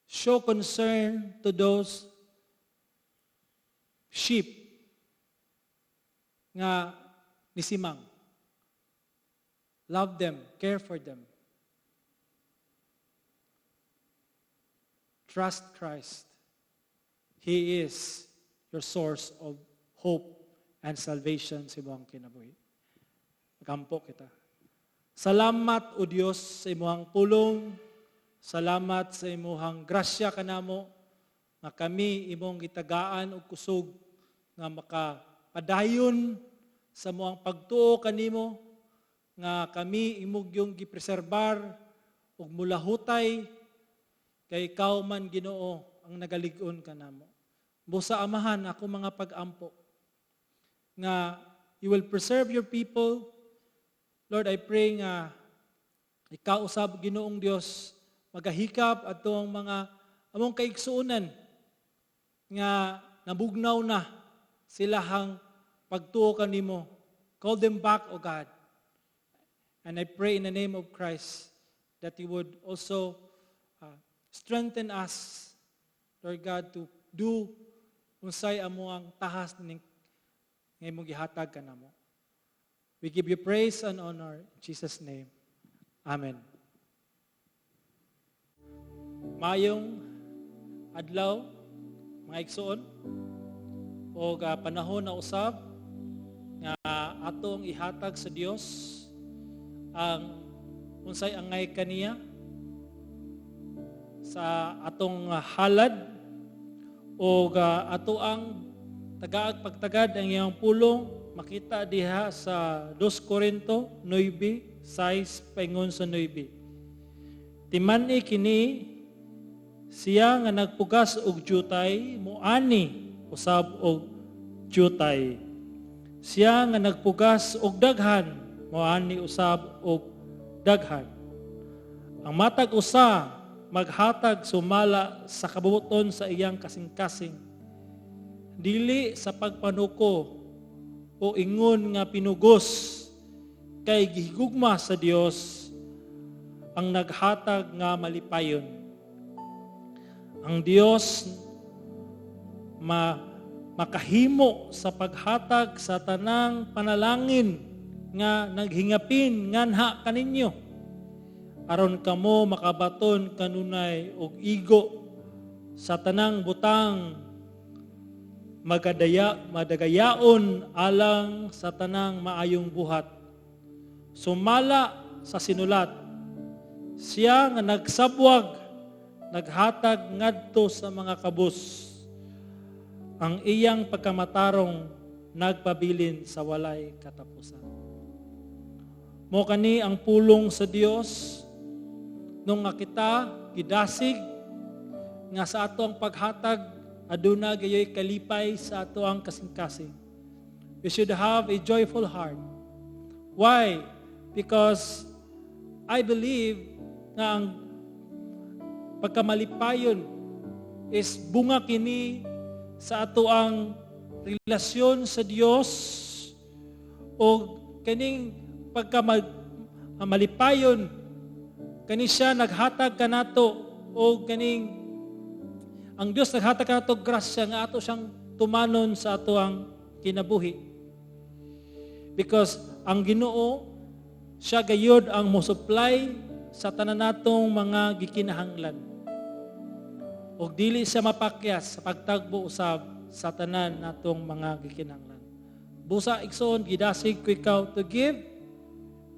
show concern to those sheep nga nisimang. Love them, care for them. Trust Christ. He is your source of hope and salvation sa imong kinabuhi. Magampo kita. Salamat, O Dios, sa imong pulong. Salamat sa imong grasya kanamo nga kami imong gitagaan og kusog nga makapadayon sa among pagtuo kanimo, nga kami imong yung gipreserbar ug mulahutay kay ikaw man, Ginoo, ang nagalig-on kanamo. Busa, Amahan, ako mga pag-ampo nga you will preserve your people. Lord, I pray nga ikaw usab, Ginoong Dios, magahikap atong mga among kaigsuonan nga nabugnaw na Silahang pagtuo kanimo. Call them back, O God. And I pray in the name of Christ that you would also strengthen us, Lord God, to do unsay among tahas ning nga imong gihatag kanamo. We give you praise and honor in Jesus' name. Amen. Mayong adlaw, mga igsoon, o panahon na usab nga atong ihatag sa Dios ang unsay angay kaniya sa atong halad o ato ang tagaag pagtagad ang iyang pulong makita diha sa 2 Corinto 9:6 paingon sa 9. Timan-i kini, siya nga nagpugas og jutay muani usab og jutay. Siya nga nagpugas og daghan moani usab og daghan. Ang matag usa maghatag sumala sa kabubuton sa iyang kasing-kasing, dili sa pagpanuko o ingon nga pinugos, kay gihigugma sa Dios ang naghatag nga malipayon. Ang Dios makahimo sa paghatag sa tanang panalangin nga naghingapin nganha kaninyo, aron kamo makabaton kanunay og igo sa tanang butang magadaya madagayaon alang sa tanang maayong buhat. Sumala sa sinulat, siya nga nagsabwag naghatag ngadto sa mga kabus. Ang iyang pagkamatarong nagpabilin sa walay katapusan. Mo kani ang pulong sa Dios nung nga kita gidasig nga sa ato ang paghatag aduna gayoy kalipay sa ato ang kasing-kasing. We should have a joyful heart. Why? Because I believe nga ang pagkamalipayon is bunga kini sa ato ang relasyon sa Dios, o kaning pagkamalipayon kani siya naghatag kanato, o kaning ang Dios naghatag kanato grasya nga ato siyang tumanon sa ato ang kinabuhi. Because ang Ginoo siya gayod ang mo-supply sa tanan natong mga gikinahanglan. Og dili siya mapakyas sa pagtagbo usab sa tanan natong mga gikinahanglan. Busa, igsoon, gidasig ko ikaw to give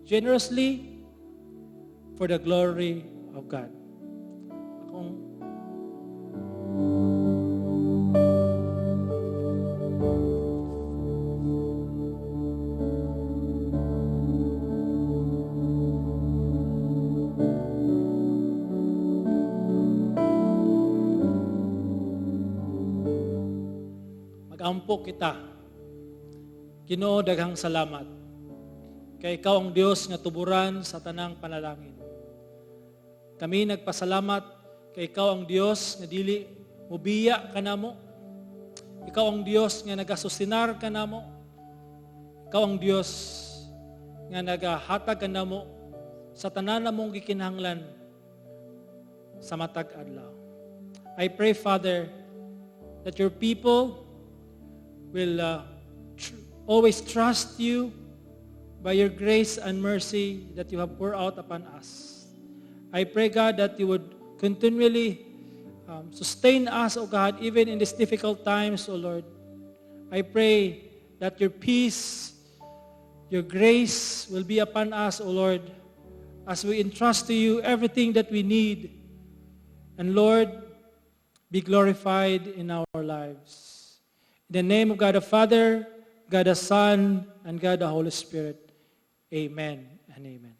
generously for the glory of God. Akong Magampo kita. Ginoo, daghang salamat. Kay ikaw ang Dios nga tuburan sa tanang panalangin. Kami nagpasalamat kay ikaw ang Dios nga dili mubiya kanamo. Ikaw ang Dios nga nagasustinar kanamo. Ikaw ang Dios nga nagahatag kanamo sa tanan namong gikinahanglan sa matag adlaw. I pray, Father, that your people will always trust you by your grace and mercy that you have poured out upon us. I pray, God, that you would continually sustain us, O God, even in these difficult times, O Lord. I pray that your peace, your grace will be upon us, O Lord, as we entrust to you everything that we need. And Lord, be glorified in our lives. In the name of God the Father, God the Son, and God the Holy Spirit. Amen and amen.